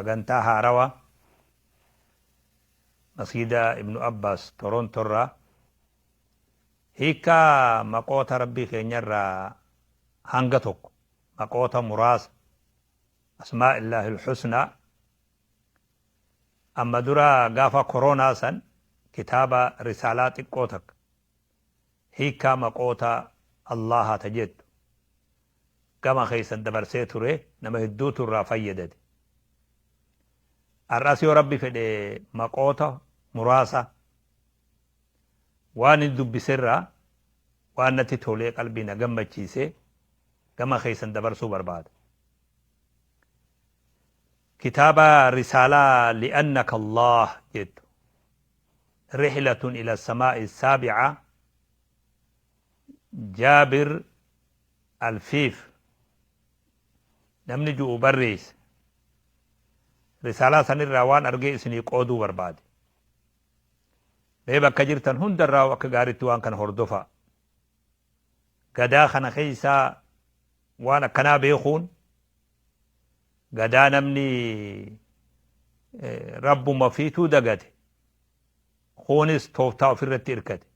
Sagantaa haarawa Masgiida Ibnu Abbaas Toronto irraa hiikkaa maqoota Rabbii keenyarraa hanga tokko maqoota muraasa Asmaa'illaahil Husnaa amma dura gaafa koronaa san kitaaba risaalaa xiqqoo takka hiikkaa maqoota Allaahaa ta jettu gama keessan dabarsee ture nama hedduutu irraa fayyadate. Har'as yoo Rabbi fedhe maqoota muraasa waan inni dubbiserraa waan natti tolee qalbii na gammachiise gama keessan dabarsuu barbaada. Kitaaba risaalaa Li'annaka Allaah jettu Rihlatun ila samaa'i saabi'a Jaabir Alfiif namni ju'u barreeyse. Risaalaa sanirraa waan argee isinii qooduu barbaade. Mee bakka jirtan hundarraa'u akka gaaritti waan kana hordofaa. Gadaa kana keeysaa waan akkanaa beekuun gadaa namni Rabbuma fiituu dagate. Kuunis tooftaa ofirratti irkate.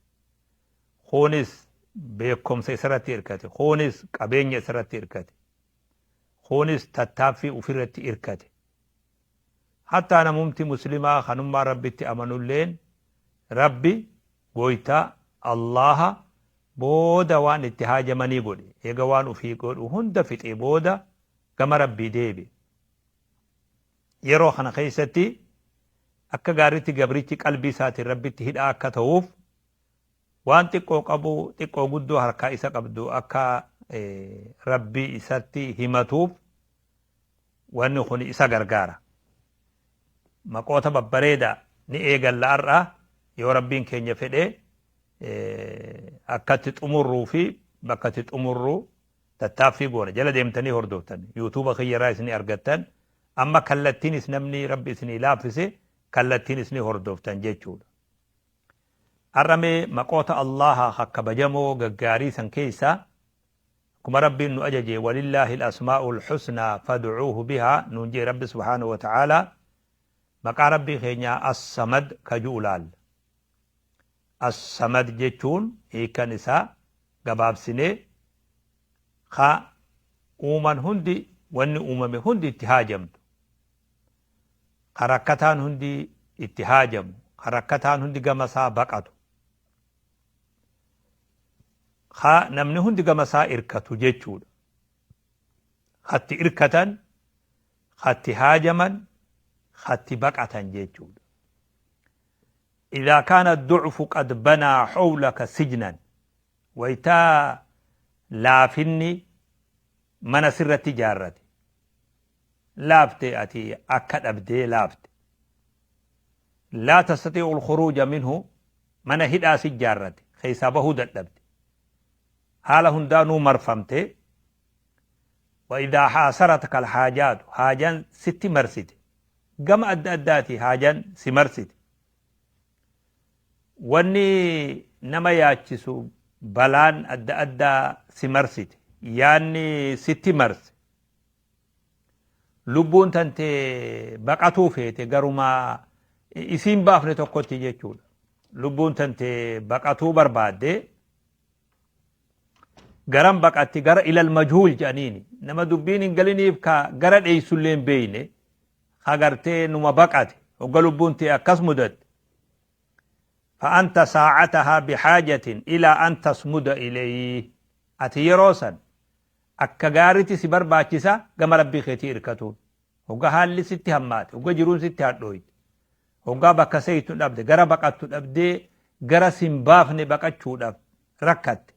Kuunis beekumsa isarratti irkate. Kuunis qabeenya isarratti irkate. Kuunis tattaaffii ufirratti irkate. Hattaa namumti muslimaa kanummaa Rabbitti amanulleen Rabbi gooytaa Allaaha booda waan itti haajamanii godhe. Eega waan ufii godhu hunda fixee booda gama Rabbii deebi'e. Yeroo kana keessatti akka gaaritti gabrichi qalbii isaatiin Rabbitti hidhaa akka ta'uuf waan xiqqoo qabu xiqqoo guddoo harkaa isa qabdu akka Rabbii isatti himatuuf wanni kun isa gargaara. Maqoota babbareeda ni eegalla har'a yoo Rabbiin keenya fedhe akkatti xumurruu fi bakka itti xumurru tattaaffii goona. Jala deemtanii hordoftan. Yuutuuba kiyyarraa isinii argattan. Amma kallattiinis namni Rabbi isinii laaffise kallattiinis ni hordoftan jechuudha. Har'a mee maqoota Allaaha ka kabajamoo gaggaarii san keessaa akkuma Rabbiin nu ajaje walillaahi al-asmaa'ul husnaa fad'uuhu bihaa nuun jee Rabbi subhaanahu wa ta'aalaa maqaa Rabbii keenyaa As-Samad ka ju'u laalla. As-Samad jechuun hiikkan isaa gabaabsinee ka uuman hundi wanni uumame hundi itti haajamtu. Ka rakkataan hundi itti haajamu. Ka rakkataan hundi gama isaa baqatu. Ka namni hundi gama isaa irkatu jechuudha. Ka itti irkatan, ka itti haajaman, ka itti baqatan jechuudha. Idhaa kaana du'fu qad banaa hawlaka sijnan wayta laafinni mana sirratti ijaarrate laafte ati akka dhabdee laafte laa tastatii'u alkhuruuja minhu mana hidhaa si ijaarrate keessaa bahuu dadhabde haala hundaanuu marfamte wa idhaa haasaratka alhaajaatu haajaan sitti marsite Gama adda addaatii haajaan si marsite. Wanni nama yaachisu balaan adda addaa si marsite. Yaanni sitti marse. Lubbuun tante baqatuu feete garuma isiin baafne tokkotti jechuudha. Lubbuun tante baqatuu barbaadde garam baqatti gara ilal majhuul jedhaniini nama dubbiin hin galiniif ka gara dheessullee hin beeyne ka gartee numa baqate hogga lubbuun tee akkas mudatte fa'anta saa'atahaa bihaajatin ilaa an tasmuda ilayhi ati yeroo san akka gaaritti si barbaachisa gama rabbii keetii irkatuun hogga haalli sitti hammaate hogga jiruun sitti hadhooyte Hoggaa bakka seeytu dhabde, gara baqattu dhabdee gara sin baafne baqachuudhaaf rakkatte.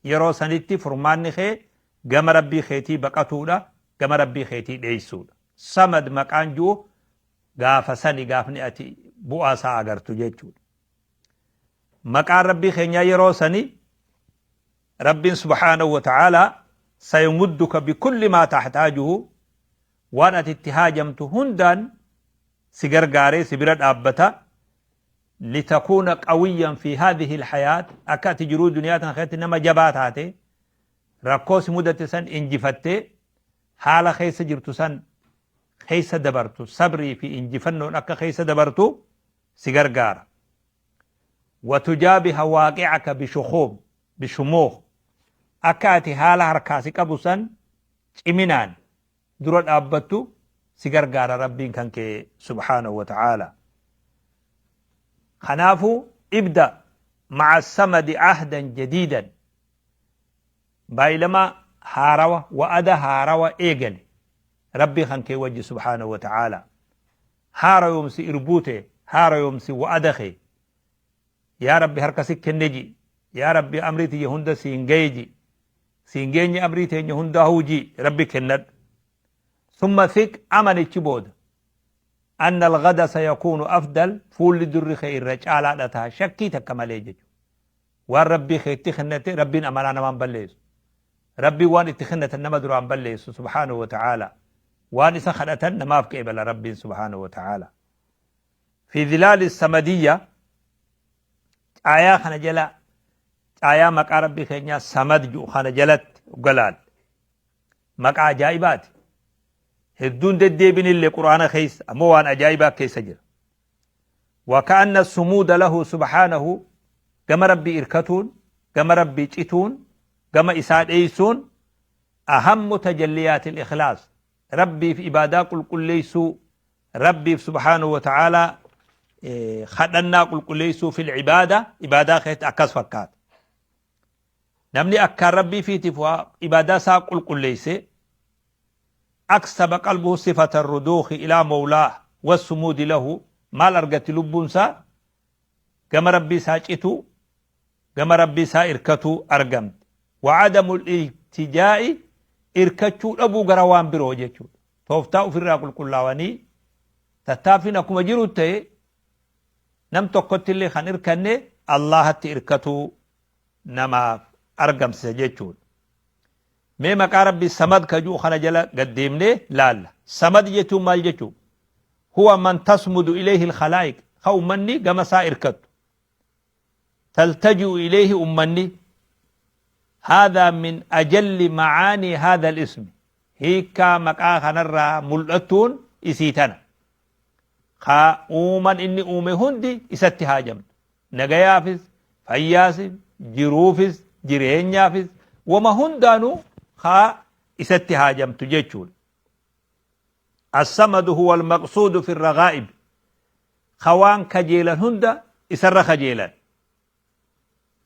Yeroo sanitti furmaanni kee gama Rabbii keetii baqatuudha, gama Rabbii keetii dheessuudha. Samad maqaan ju'u gaafa sani gaafni ati bu'aa isaa agartu jechuudha. Maqaan Rabbii keenyaa yeroo sani Rabbiin subhaanahu wa ta'aalaa sayumudduka bikulli maa tahtaajuhu waan ati itti haajamtu hundaan si gargaaree si bira dhaabbata litakuuna qawiyyan fi haadhihi alhayaat akka ati jiruu duniyaa tana keessatti nama jabaa taate rakkoo si mudatte san injifattee haala keessa jirtu san keessa dabartu, sabrii fi injifannoon akka keessa dabartu si gargaara. Watujaabiha waaqi'aka bishukuum bishumuukh, akka ati haala harkaa si qabu san ciminaan dura dhaabbattu si gargaara Rabbiin kan kee subhaanahu wa ta'aala. Kanaafuu ibda ma'a samadi ahdan jadiidan, baay'ilama haarawa, wa'ada haarawa eegali Rabbii kan kee wajji subhaanahu wa ta'aala. Haarayoomsi irbuu tee, haarayoomsi wa'ada kee. Yaa Rabbi, harka si kenne ji. Yaa Rabbi, amrii tiyya hunda siin gaye ji. Siin geenye amrii teenya hundaahuu ji, Rabbi kennadhu. Summa thiq, amanichi booda. Anna al-ghada sayakuunu afdal, fuulli durri kee irra caalaadha taha shakkii takka malee jechuudha. Waan Rabbii keetti kennate Rabbiin amanaa namaan balleessu. Rabbiin waan itti kennatan nama duraan balleessu subhaanahu wa ta'aala. Waan isa kadhatan namaaf qeebala Rabbiin subhaanahu wa ta'aala. Fi zilaali samadiyya, caayaa kana jala, caayaa maqaa Rabbii keenyaa Samad jedhu kana jalatti galaal. Maqaa ajaa'ibaati. Hedduun deddeebinillee Qur'aana keessa ammoo waan ajaa'ibaa keessa jira. Waka'anna sumuuda lahu subhaanahu, gama Rabbii irkatuun, gama Rabbii cituun, gama isaa dheeysuun, ahammu tajalliyaatil ikhlaas, Rabbiif ibaadaa qulqulleessuu, Rabbiif subhaanahu wa ta'aalaa kadhannaa qulqulleessuu, fil ibaada, ibaadaa keessatti akkas fakkaata. Namni akkaan Rabbii fiitiif waa ibaadaa isaa qulqulleesse, aksaba qalbuhu sifata ruduukhi ilaa mawlaah wassumuudi lahu, maal argatti lubbuun isaa? Gama Rabbii isaa cituu, gama Rabbii isaa irkatuu argamti. Wa'adamu iltijaa'i, irkachuu dhabuu gara waan biroo jechuudha. Tooftaa ofirraa qulqullaawanii tattaaffiin akkuma jiru ta'e, nam tokkotti illee kan irkanne Allaahatti irkatuu namaaf argamsisa jechuudha. Mee maqaa Rabbii Samad ka ji'u kana jala gad deemnee laalla. Samad jechuun maal jechuu? Huwa man tasmudu ilayhi al-khalaa'iq, ka ummanni gama isaa irkattu. Taltaji'u ilayhi ummanni. Haadha min ajalli macaanii haadha al-ismi. Hiikkaa maqaa kanarraa mul'attuun isii tana. Ka uuman inni uume hundi isatti haajamtu. Nagayaafis, fayyaasis, jiruufis, jireenyaafis, wama hundaanuu ka isatti haajamtu jechuudha. As-samadu huwa al-maqsuudu fi ar-raghaa'ib. Ka waan kajeelan hunda isarra kajeelan.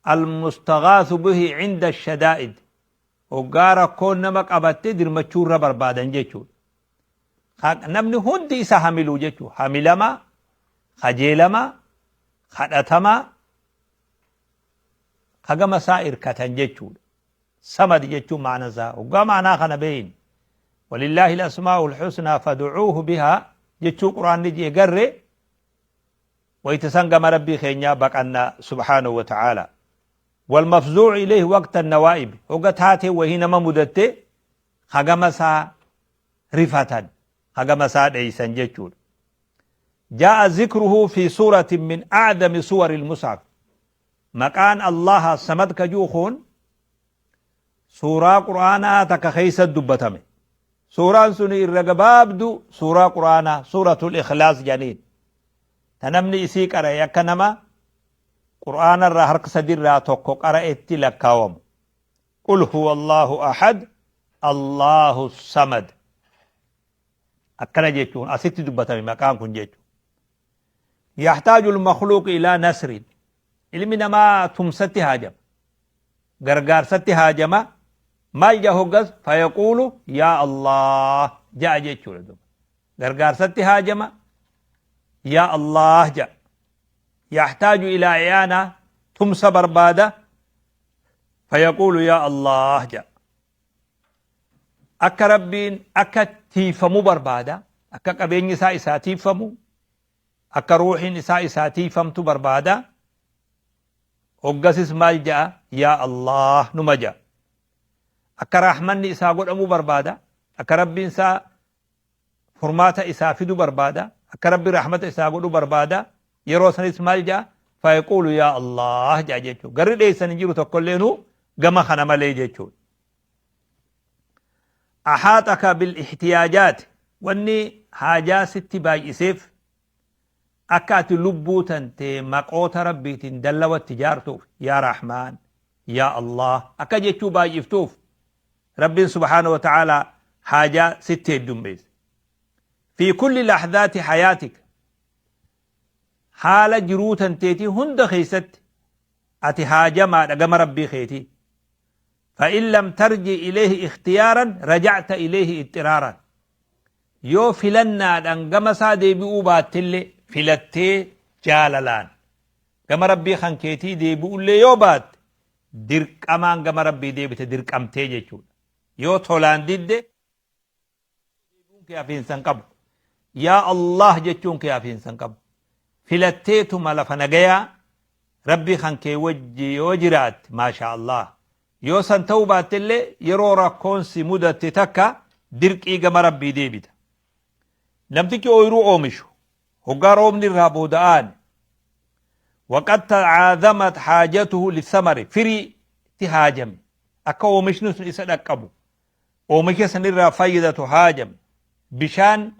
Al-mustaghaasu bihi 'inda ash-shadaa'id. Hoggaa rakkoon nama qabatte dirmachuu irra barbaadan jechuudha. Namni hundi isa hamilu jechuudha. Hamilamaa, kajeelamaa, kadhatamaa, ka gama isaa irkatan jechuudha. Samad jechuun maana isaa. Hoggaa maanaa kana beeyne. Walillaahi al-asmaa'ul husnaa fad'uuhu bihaa jechuu Qur'aanni jee garre, wayta san gama Rabbii keenyaa baqanna subhaanahu wa ta'aala. Wal mafzuu'u ilayhi waqta an-nawaa'ib, hogga taatee wahii nama mudatte ka gama isaa rifatan, ka gama isaa dheeysan jechuudha. Jaa'a zikruhu fi suuratin min a'dami suwari al-mushaf. Maqaan Allaha Samad ka ji'u kun suuraa Qur'aanaa takka keessa dubbatame. Suuraan suni irra gabaabdu suuraa Qur'aanaa, suuratul Ikhlaas jedhaniin. Ta namni isii qara'e akka nama Qur'aana irraa harka sadi irraa tokko qara'etti lakkaawamu. Qul huwa Allahu ahad, Allahu samad. Akkana jechuun asitti dubbatame maqaan kun jechuudha. Yaxtaaju al-makhluuq ilaa nasrin. Ilmi namaa tumsatti haajama. Gargaarsatti haajama. Maal ja'a hoggas? Fayaquulu yaa Allah ja'a jechuudha duuba. Gargaarsatti haajama, yaa Allah ja'a. Yaxtaaju ilaa i'aana, tumsa barbaada. Fayaquulu yaa Allah ja'a. Akka Rabbiin akka tiifamu barbaada. Akka qabeenyi isaa isaa tiifamu. Akka ruuhiin isaa isaa tiifamtu barbaada. Hoggasis maal ja'a? Yaa Allah numa ja'a. Akka rahmanni isaa godhamu barbaada. Akka Rabbiin isaa furmaata isaa fidu barbaada. Akka Rabbi rahmata isaa godhu barbaada. Yeroo sanis maal ja'a? Fayaquulu yaa Allah ja'a jechuudha. Garri dheessan hin jiru tokkolleenu gama kana malee jechuudha. Axaaxaka bil ihtiyaajaati, wanni haajaa sitti baay'iseef akka ati lubbuu tantee maqoota Rabbiitiin dallawatti jaartuuf, yaa Rahmaan, yaa Allaah akka jechuu baay'iftuuf Rabbiin subhaanahu wa ta'aalaa haajaa sitti heddummeesse. Fi kulli lahzaati hayaatika, haala jiruu tanteetii hunda keessatti ati haajamaadha gama Rabbii keetii. Fa'in lam tarji ilayhi ikhtiyaaran raja'ta ilayhi ixxiraaran. Yoo filannaadhaan gama isaa deebi'uu baattellee, filattee jaalalaan gama Rabbii kan keetii deebi'ullee yoo baatte, dirqamaan gama Rabbii deebite, dirqamtee jechuudha. Yoo tolaan didde deebi'uun kee hafiinsa hin qabu. Yaa Allah jechuun kee hafiinsa hin qabu. Filatteetuma lafa nagayaa Rabbii kan kee wajji yoo jiraatte, maashaa Allah. Yoo san ta'uu baattellee, yeroo rakkoon si mudatte takka dirqii gama Rabbii deebita. Namtichi ooyruu oomishu hoggaa roobni irraa booda'aane, waqad ta'aadhamat haajatuhu lissamari, firii itti haajame, akka oomishni sun isa dhaqqabu, oomisha san irraa fayyadatu haajame, bishaan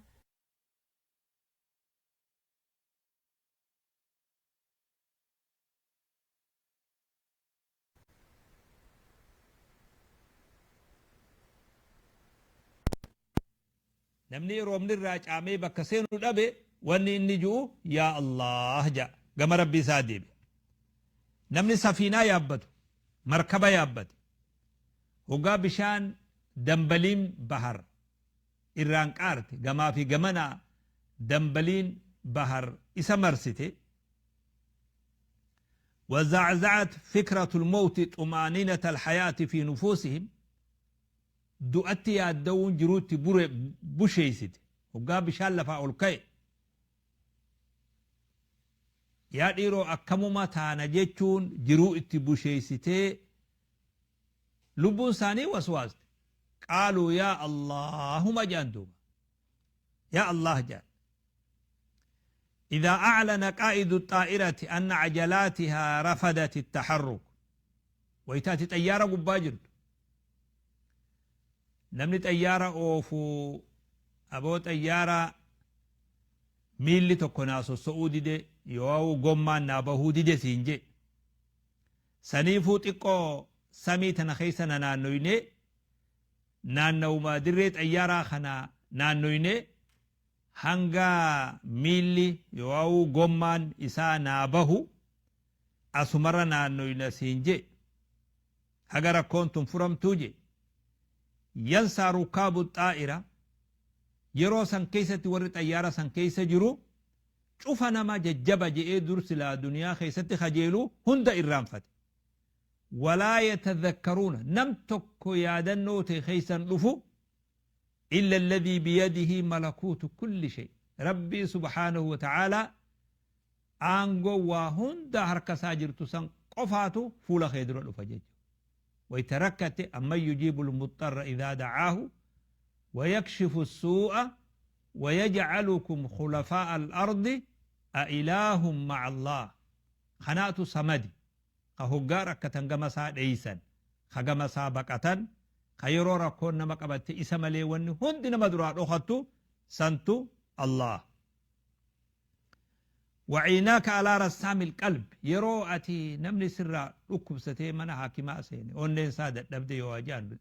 Namni roobni irraa caamee bakka seenu dhabe, wanni inni ju'u yaa Allaah ja'a, gama Rabbii isaa deebi'a. Namni safiinaa yaabbatu, markaba yaabbate, hoggaa bishaan dambaliin bahar irraan qaarte, gamaa fi gamanaa dambaliin bahar isa marsite, وزعزعت فكرة الموت طمأنينة الحياة في نفوسهم، du'atti yaadda'uun jiruutti bure busheessite, hoggaa bishaan lafaa ol ka'e, yaa dhiiroo akkamuma taana jechuun jiruu itti busheessitee, lubbuun isaanii waswaaste, qaaluu yaa Allaahuma jedhan duuba, yaa Allaah jedhan. إذا أعلن قائد الطائرة أن عجلاتها رفضت التحرك، wayta ati xayyaara gubbaa jirtu, namni xayyaara oofu, aboo xayyaara miilli tokko naa sosso'uu dide yoo gommaan naa bahuu dide siin jee, saniifuu xiqqoo samii tana keessa na naannoynee, naannawuma dirree xayyaaraa kana naannoynee, hanga miilli yoo gommaan isaa naa bahu asumarra naannoyna siin jee, haga rakkoon tun furamtuu jee, yansaa rukaabu xaa'ira, yeroo san keessatti warri xayyaara san keessa jiru cufa nama jajjaba je'ee dur silaa duniyaa keessatti kajeelu hunda irraanfate. Walaa yatadhakkaruuna, nam tokko yaadannoo ta'e keessan dhufu, illa alladhii biyadihi malakuutu kulli shay, Rabbii subhaanahu wa ta'aalaa aangoo waa hundaa harka isaa jirtu san qofaatu fuula kee dura dhufa jechuudha. Wayta rakkatte, amman yujiibu almuxxarra idhaa da'aahu wa yakshifu suu'a wa yaj'alukum khulafaa'a al-ardi a ilaahun ma'a Allah. Kanaatu samadi ka hoggaa rakkatan gama isaa dheeysan, ka gama isaa baqatan, ka yeroo rakkoon nama qabatte isa malee wanni hundi nama duraa dhokattu santu Allah. Waciinaaka alaa rassaamil qalb, yeroo ati namni sirraa dhukkubsatee mana haakimaa seene, onneen isaa dadhabde yoo ajaan,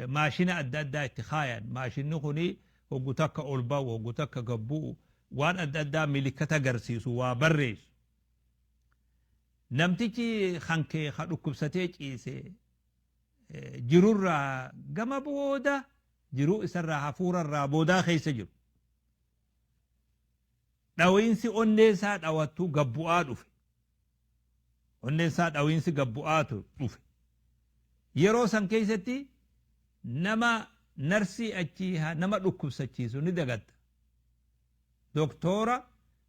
maashina adda addaa itti kaayan, maashinni kuni hoggu takka ol ba'u, hoggu takka gad bu'u, waan adda addaa milikkata agarsiisu, waa barreessu. Namtichi kankee ka dhukkubsatee ciise jirurraa gama booda jiruu isarraa hafuurarraa boodaa keessa jiru. Dhawiinsi onnee isaa dhawattu gad bu'aa dhufe. Onneen isaa dhawiinsi gad bu'aatu dhufe. Yeroo san keessatti nama narsii achii nama dhukkubsachiisu ni dagatta. Doktoora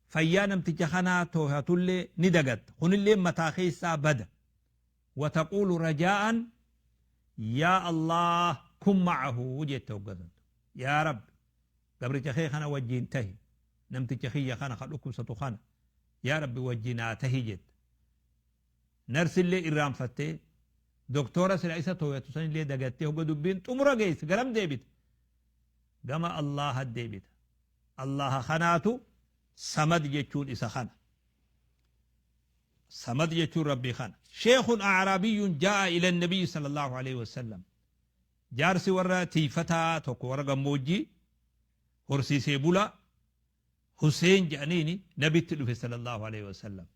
fayyaa namticha kanaa toohatullee ni dagatta. Kunillee mataa keessaa bada. Wataquulu rajaa'an yaa Allah kun ma'ahu jette hoggasantu. Yaa Rabbi, gabricha kee kana wajjiin tahi, namticha kiyya kana ka dhukkubsatu kana yaa Rabbi wajji naa tahi jetta. Narsillee irraanfattee, doktoora sila isa tooyatu sanillee dagattee, hogga dubbiin xumura geesse garam deebita? Gama Allaaha deebita. Allaha kanaatu samad jechuun isa kana. Samad jechuun Rabbii kana. Sheekhun A'raabiyyun jaa'a ila nabiyyi sallallahu alaihi wasallam. Jaarsi warra tiifataa tokko, warra gammoojjii horsiisee bulaa, Huseen jedhaniini, nabitti dhufe sallallahu alaihi wasallam.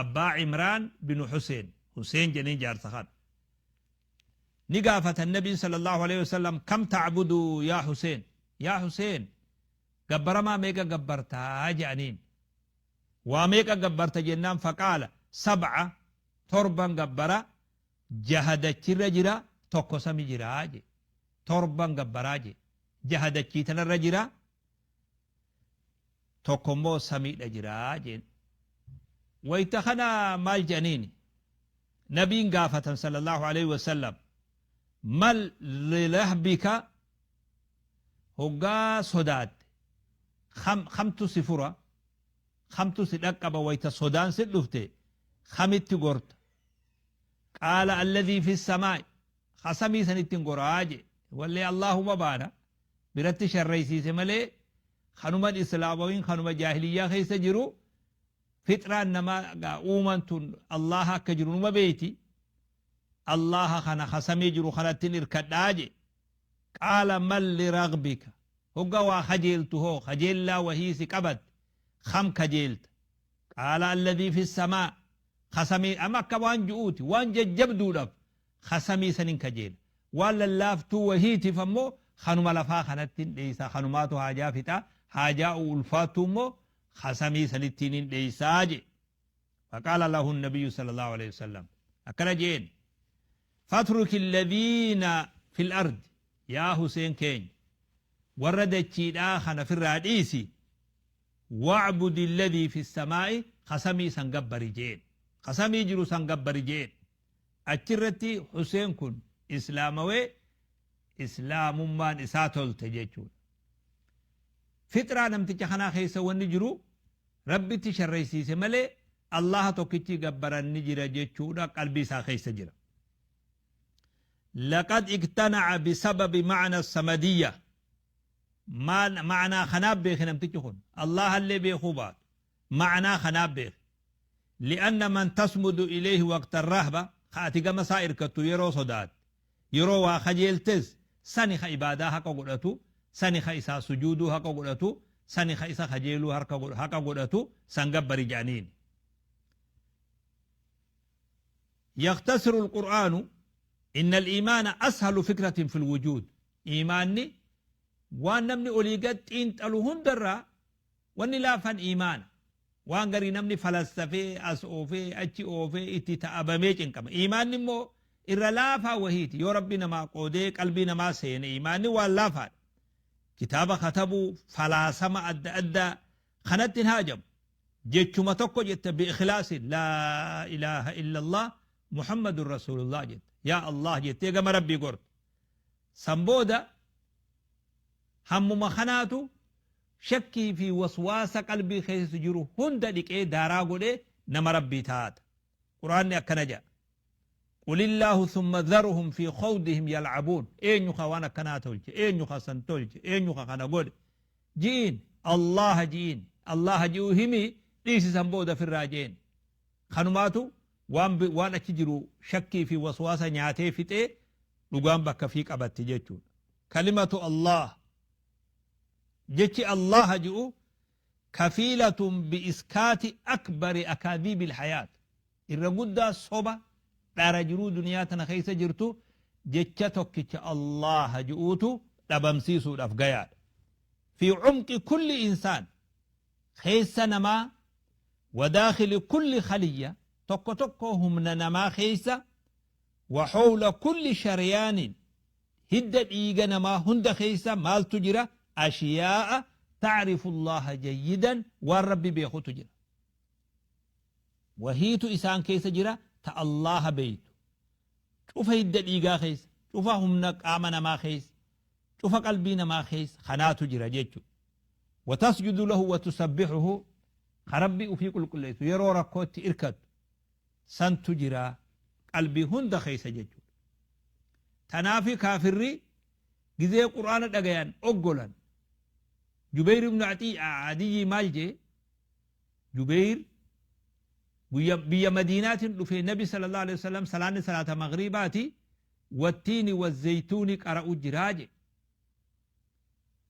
Abbaa Imraan binu Huseen, Huseen jedhaniin jaarsa kana. Ni gaafatan nabiin sallallahu alaihi wasallam: "Kam ta'budu yaa Huseen? Yaa Huseen, gabbaramaa meeqa gabbartaa?" jedhaniin. Waa meeqa gabbarta jennaan, faqaala: "Sab'a, torban gabbara, jaha dachirra jira, tokko sami jira" je. Torban gabbaraa je. Jaha dachii tanarra jira, tokko immoo samiidha jira jeen. Wayta kana maal jedhaniini? Nabiin gaafatan sallallahu alaihi wasallam: "Mal lilahbika? Hoggaa sodaatte kamtu si fura, kamtu si dhaqqaba? Wayta sodaan si dhufte kamitti gorta?" Qaala: "Alladhii fi samaa'i, ka samii sanittin goraa" je. Wallee Allahuma baana biratti sharreysiise malee, kanuman islaamawiin kanuma jaahiliyyaa keessa jiru. Fixraan namaa uuman tun Allaha akka jiru numa beeyti. Allaha kana ka samii jiru kanattin irkadhaa je. Qaala: "Mal liragbika? Hogga waa kajeeltu hoo, kajeellaa wahii si qabatte, kam kajeelta?" Qaala: "Alladhii fi samaa, ka samii." Amma akka waan ju'uuti, waan jajjabduudhaaf ka samii sanin kajeela, waan lallaaftuu wahiitiif ammoo kanuma lafaa kanattin dheeysa, kanumaatu haajaa fixa, haajaa ulfaattuu immoo ka samii sanittiin hin dheeysaa je. فقال له النبي صلى الله عليه وسلم, akkana jeen: "فاترك الذين في الأرض. Yaa Huseen keenya, warra dachiidhaa kana firraa dhiisi. واعبد الذي في السماء, ka samii san gabbari" jeen. Ka samii jiru san gabbari jeen. Achirratti Huseen kun islaamawee, islaamummaan isaa tolte jechuudha. Fixraa namticha kanaa keessa wanni jiru Rabbitti sharreysiise malee, Allaha tokkichi gabbaranni jira jechuudha qalbii isaa keessa jira. لقد اقتنع بسبب معنى الصمدية. معنى خناب بيخ namtichi kun الله اللي بيخو baatu معنى خناب بيخ. لأن من تصمد إليه وقت الرهبة, ka ati gama isaa irkattu yeroo sodaat, yeroo waa kajeeltes, sani ka ibaadaa haqa godhatu, sani ka isaa sujuuduu haqa godhatu, sani ka isa kajeeluu haqa godhatu, san gabbari jedhaniin. يختصر القرآن إن الإيمان أسهل فكرة في الوجود. إيماني waan namni olii gad xiinxalu hundarraa wanni laafan iimaana. Waan garii namni falassafee, as oofee, achi oofee, itti ta'abamee cinqama. Iimaanni immoo irra laafaa wahiiti. Yoo Rabbi namaa qoodee qalbii namaa seene, iimaanni waan laafaadha. Kitaaba katabuu, falaasama adda addaa kanatti hin haajamu. Jechuma tokko jette بإخلاص: لا إله إلا الله محمد رسول الله jette. Yaa Allah jettee gama Rabbii gorte. San booda hammuma kanaatu shakkii fi waswaasa qalbii keessa jiru hunda dhiqee daaraa godhee nama Rabbii taata. Quraanni akkana jedha: قل الله ثم ذرهم في خوضهم يلعبون. Eenyu ka waan akkanaa tolche? Eenyu ka san tolche? Eenyu ka kana godhe ji'iin? Allaha ji'iin. Allaha ji'uu himi, dhiisisan booda firraa jeen. Kanumaatu waan achi jiru shakkii fi waswaasa nyaatee fixee dhugaan bakka fi qabatti jechuudha. كلمة الله, jechi Allaha ji'u, كفيلة بإسكات أكبر أكاذيب الحياة. Irra guddaa soba dhara jiruu duniyaa tana keessa jirtu jecha tokkicha Allaha ji'uutu dhabamsiisuudhaaf gayaadha. في عمق كل إنسان, keessa namaa, وداخل كل خلية, tokko tokko humna namaa keessa, وحول كل شريان, hidda dhiiga namaa hunda keessa maaltu jira? أشياء تعرف الله جيدا, waan Rabbi beekutu jira. Wahiitu isaan keessa jira ta Allaha beeytu. Cufa hidda dhiigaa keessa, cufa humna qaama namaa keessa, cufa qalbii namaa keessa kanaatu jira jechuudha. وتسجد له وتسبحه, Rabbi ufii qulqulleessu, yeroo rakkootti irkattu santu jira qalbii hunda keessa jechuudha. Tanaafi kaafirri gizee Qur'aana dhagayan oggolan. Jubayr ibnu Adiyyi maal jee? Jubayr guyya biyya Madiinaatiin dhufee Nabi sallallahu alaihi wasallam salaanni salaata maghribaati wattiini wazaytuuni qara'u jiraa je.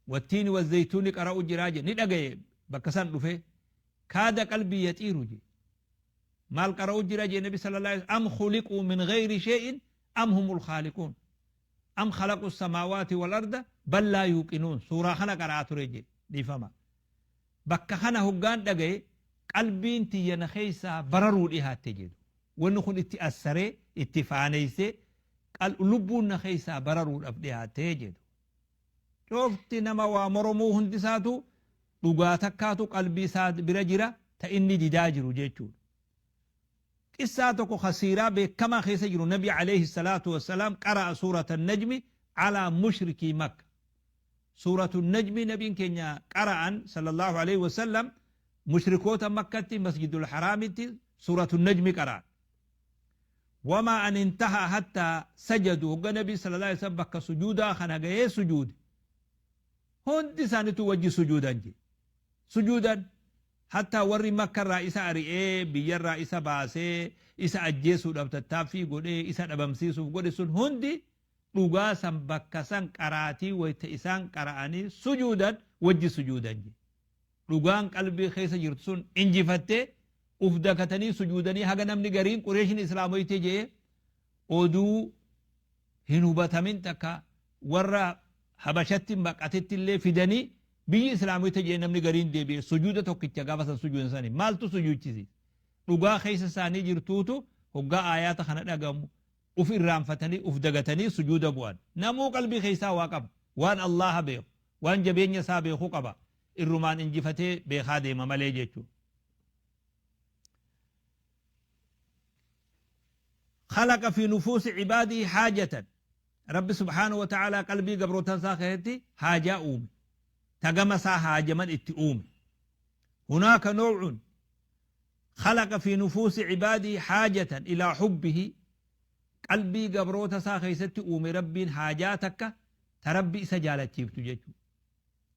Wattiini wazaytuuni qara'u jiraa je ni dhagaye bakka san dhufee kaada qalbii yaxiiru je. Maal qara'u jira je Nabi sallallahu alaihi wasallam? Am khuliquu min ghayri shay'in am humul khaaliquun am khalaqu samaawaati wal arda bal laa yuuqinuun. Suuraa kana qara'aa ture je dhiifama. Bakka kana hoggaan dhagaye qalbiin tiyya na keessaa bararuu dhihaatte jedhu. Wanni kun itti assaree itti faaneessee lubbuun na keessaa bararuudhaaf dhihaatte jedhu. Coofti nama waa moromuu hundisaatu dhugaa takkaatu qalbii isaa bira jira ta inni didaa jiru jechuudha. Qissaa tokko kasiiraa beekamaa keessa jiru, Nabi alayhi salaatu wassalaam qara'a suurata Najmi alaa mushrikii Makka. Suuratu Najmi nabiin keenya qara'an sallallahu alayhi wasallam mushrikoota Makkatti, Masjidul Haraamitti suuratu Najmi qara'an. Wamaa an intahaa hattaa sajadu. Hogga Nabi sallallahu alayhi wasallam bakka sujuudaa kana gahee sujuude, hundi isaanitu wajji sujuudan je. Sujuudan hattaa warri Makka irraa isa ari'ee, biyyarraa isa baasee, isa ajjeesuudhaaf tattaaffii godhee, isa dhabamsiisuuf godhe sun hundi dhugaa san bakka san qaraatii wayta isaan qara'anii sujuudan wajji sujuudan je. Dhugaan qalbii keessa jirtu sun injifattee uf dakatanii sujuudanii, haga namni gariin Qureeshin islaamoyte jee oduu hin hubatamin takka warra Habashatti baqatetti illee fidanii biyyi islaamoyte jee namni gariin deebi'e. Sujuuda tokkicha gaafa san sujuudan sani maaltu sujuuchisiise? Dhugaa keessa isaanii jirtuutu hoggaa aayaata kana dhagamu uf irraanfatanii uf dagatanii sujuuda bu'an. Namuu qalbii keessaa waa qaba, waan Allaha beeku, waan jabeenya isaa beeku qaba, irrumaan injifatee beekaa deema malee jechuudha. خلق في نفوس عباده حاجة. رب سبحانه وتعالى qalbii gabrootan isaa keessatti haajaa uume, tagama isaa haajaman itti uume. هناك نوع خلق في نفوس عباده حاجة إلى حبه. Qalbii gabroota isaa keessatti uume Rabbiin haajaa takka ta Rabbi isa jaalachiiftu jechuudha.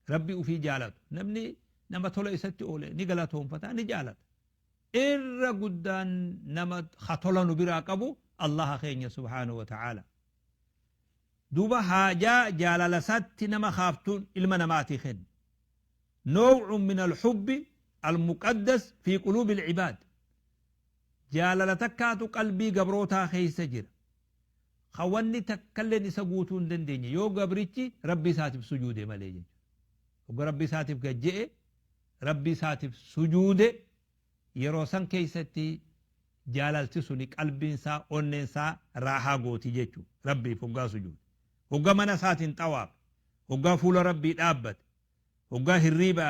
Rabbi ufii jaalatu. Namni nama tola isatti oole ni galatoonfata, ni jaalata. Irra guddaan nama tola nu biraa qabu Allaha keenya subhaanahu wa ta'ala. Duuba haajaa jaalala isaatti nama kaaftuun ilma namaatii kenna. نوع من الحب المقدس في قلوب العباد. Jaalala takkaatu qalbii gabrootaa keessa jira. Wanni takkalleen isa guutuu hin dandeenye yoo gabrichi Rabbi isaatiif sujuude malee jechuudha. Hogga Rabbi isaatiif gajje'e, Rabbi isaatiif sujuude, yeroo san keessatti jaalalti suni qalbiin isaa, onneen isaa raahaa gooti jechuudha. Rabbiif hoggaa sujuude. Hogga mana isaatiin xawaaf, hoggaa fuula Rabbii dhaabbate, hoggaa hirriiba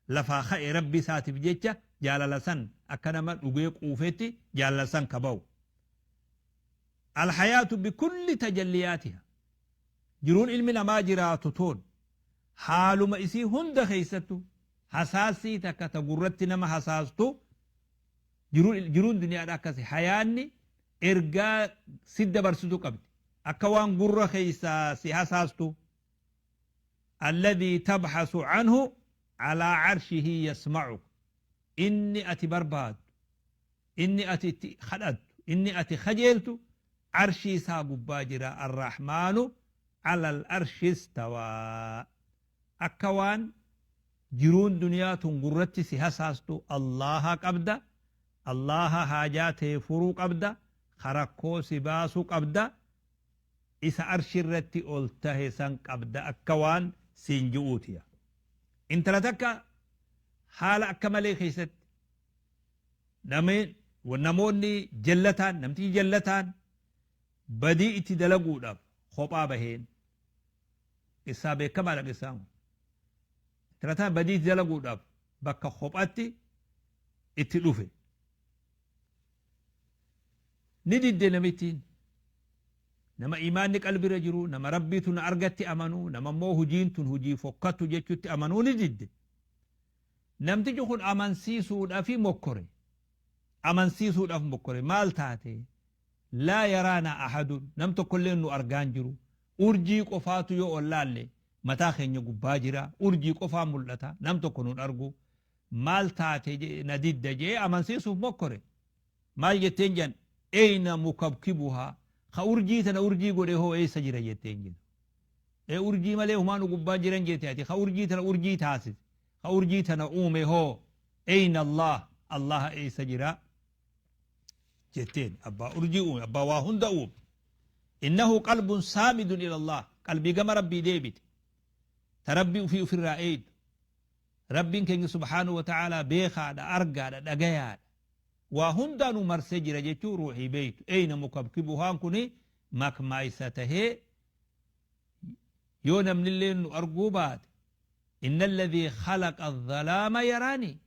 lafaa ka'e Rabbi isaatiif jecha jaalala san akka nama dhugee quufetti jaalala san kaba'u. الحياة بكل تجلياتها. Jiruun ilmi namaa jiraatu toon haaluma isii hunda keessattu hasaasii takka ta gurratti nama hasaastu. Jiruun duniyaadha akkasi hayaanni ergaa si dabarsitu qabdi akka waan gurra keessaa si hasaastu. الذي تبحث عنه على عرشه يسمعك. Inni ati barbaaddu, inni ati itti kadhattu, inni ati kajeeltu arshii isaa gubbaa jira. الرحمن على العرش استوى. Akka waan jiruun duniyaa tun gurratti si hasaastu Allaha qabda, Allaha haajaa tee furuu qabda, karakkoo si baasuu qabda, isa arshi irratti ol tahe san qabda akka waan siin ji'uutiya. Intala takka haala akka malee keessatti namoonni jallataan, namtichi jallataan badii itti dalaguudhaaf kophaa baheen. Qissaa beekamaadha qissaan kun. Intala taan badii itti dalaguudhaaf bakka kophatti itti dhufe. Ni didde namittiin. Nama imaanni qalbirra jiru, nama Rabbiitu na argatti amanuu, nama immoo hujiin tun hujii fokkattu jechutti amanuu ni didde. Namtichi kun amansiisuudhaaf mokkore. Amansiisuudhaaf mokkore. Maal taate? لا يرانا أحد. Nam tokkollee nu argaan jiru. Urjii qofaatu yoo ol laalle Mataa keenya gubbaa jira, urjii qofaa mul'ata, nam tokko nun argu. Maal taate na didda jee amansiisuuf mokkore. Maal jetteen jan? Eyna mukabkibuhaa, ka urjii tana urjii godhe hoo eessa jira jetteen jedhu. Ee, urjii malee humaa nu gubbaa jiran jette ati, ka urjii tana urjii taasise, ka urjii tana uume hoo? Eyna Allah, Allaha eessa jira jetteen, abbaa urjii uume, abbaa waa hunda uume. Innahu qalbun saamidun ila Allah, qalbii gama Rabbii deebite, ta Rabbii ufii ufirraa eeydu. Rabbiin keenya subhaanahu wa ta'aalaa beekaadha, argaadha, dhagayaadha, waa hundaanuu marsee jira jechuu ruuhii beeytu. Eyna mukabkibuhaan kuni makmaaysa tahee yoo namnillee nu arguu baate, inna alladhii khalaqa adh-dhalaama yaraani.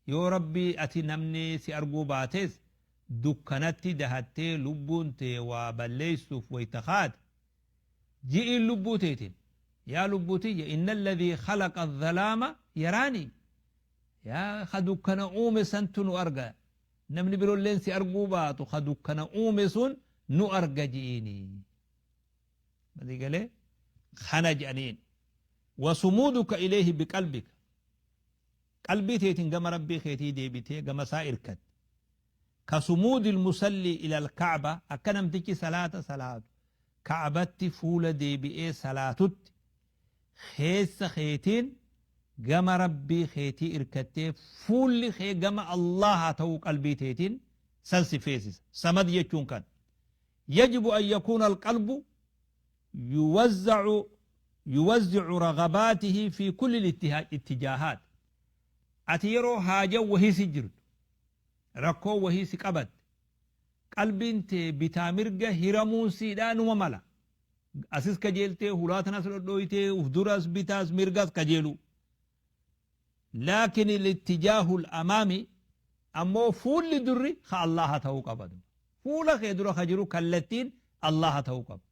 Yoo Rabbii ati namni si arguu baates, dukkanatti dahattee lubbuun tee waa balleessuuf wayta kaate, ji'iin lubbuu teetiin, yaa lubbuu tiyya, inna alladhii khalaqa adh-dhalaama yaraani, yaa ka dukkana uume santu nu arga, namni birolleen si arguu baatu ka dukkana uume sun nu arga ji'iini. Malii galee kana jedhaniin. Wasumuuduka ilayhi biqalbika, qalbii teetiin gama Rabbii keetii deebitee gama isaa irkatte, ka sumuudil musallii ilal ka'ba, akka namtichi salaata salaatu ka'batti fuula deebi'ee salaatutti, keessa keetiin gama Rabbii keetii irkattee fuulli kee gama Allaahaa ta'uu qalbii teetiin san si feesisa. Samad jechuun kana. Yajibu an yakuuna alqalbu yuwazzicu ragabaatihi fi kulli ittijaahaat. Ati yeroo haajan wahii si jirtu, rakkoo wahii si qabatte, qalbiin tee bitaa mirga hiramuun siidhaa numa mala. Asis kajeeltee, hulaa tanas dhodhooytee, uf duras bitaas mirgas kajeeluu. Laakin ilittijaahu amaami, ammoo fuulli durri ka Allaha ta'uu qaba. Fuula kee dura ka jiru kallattiin Allaha ta'uu qaba.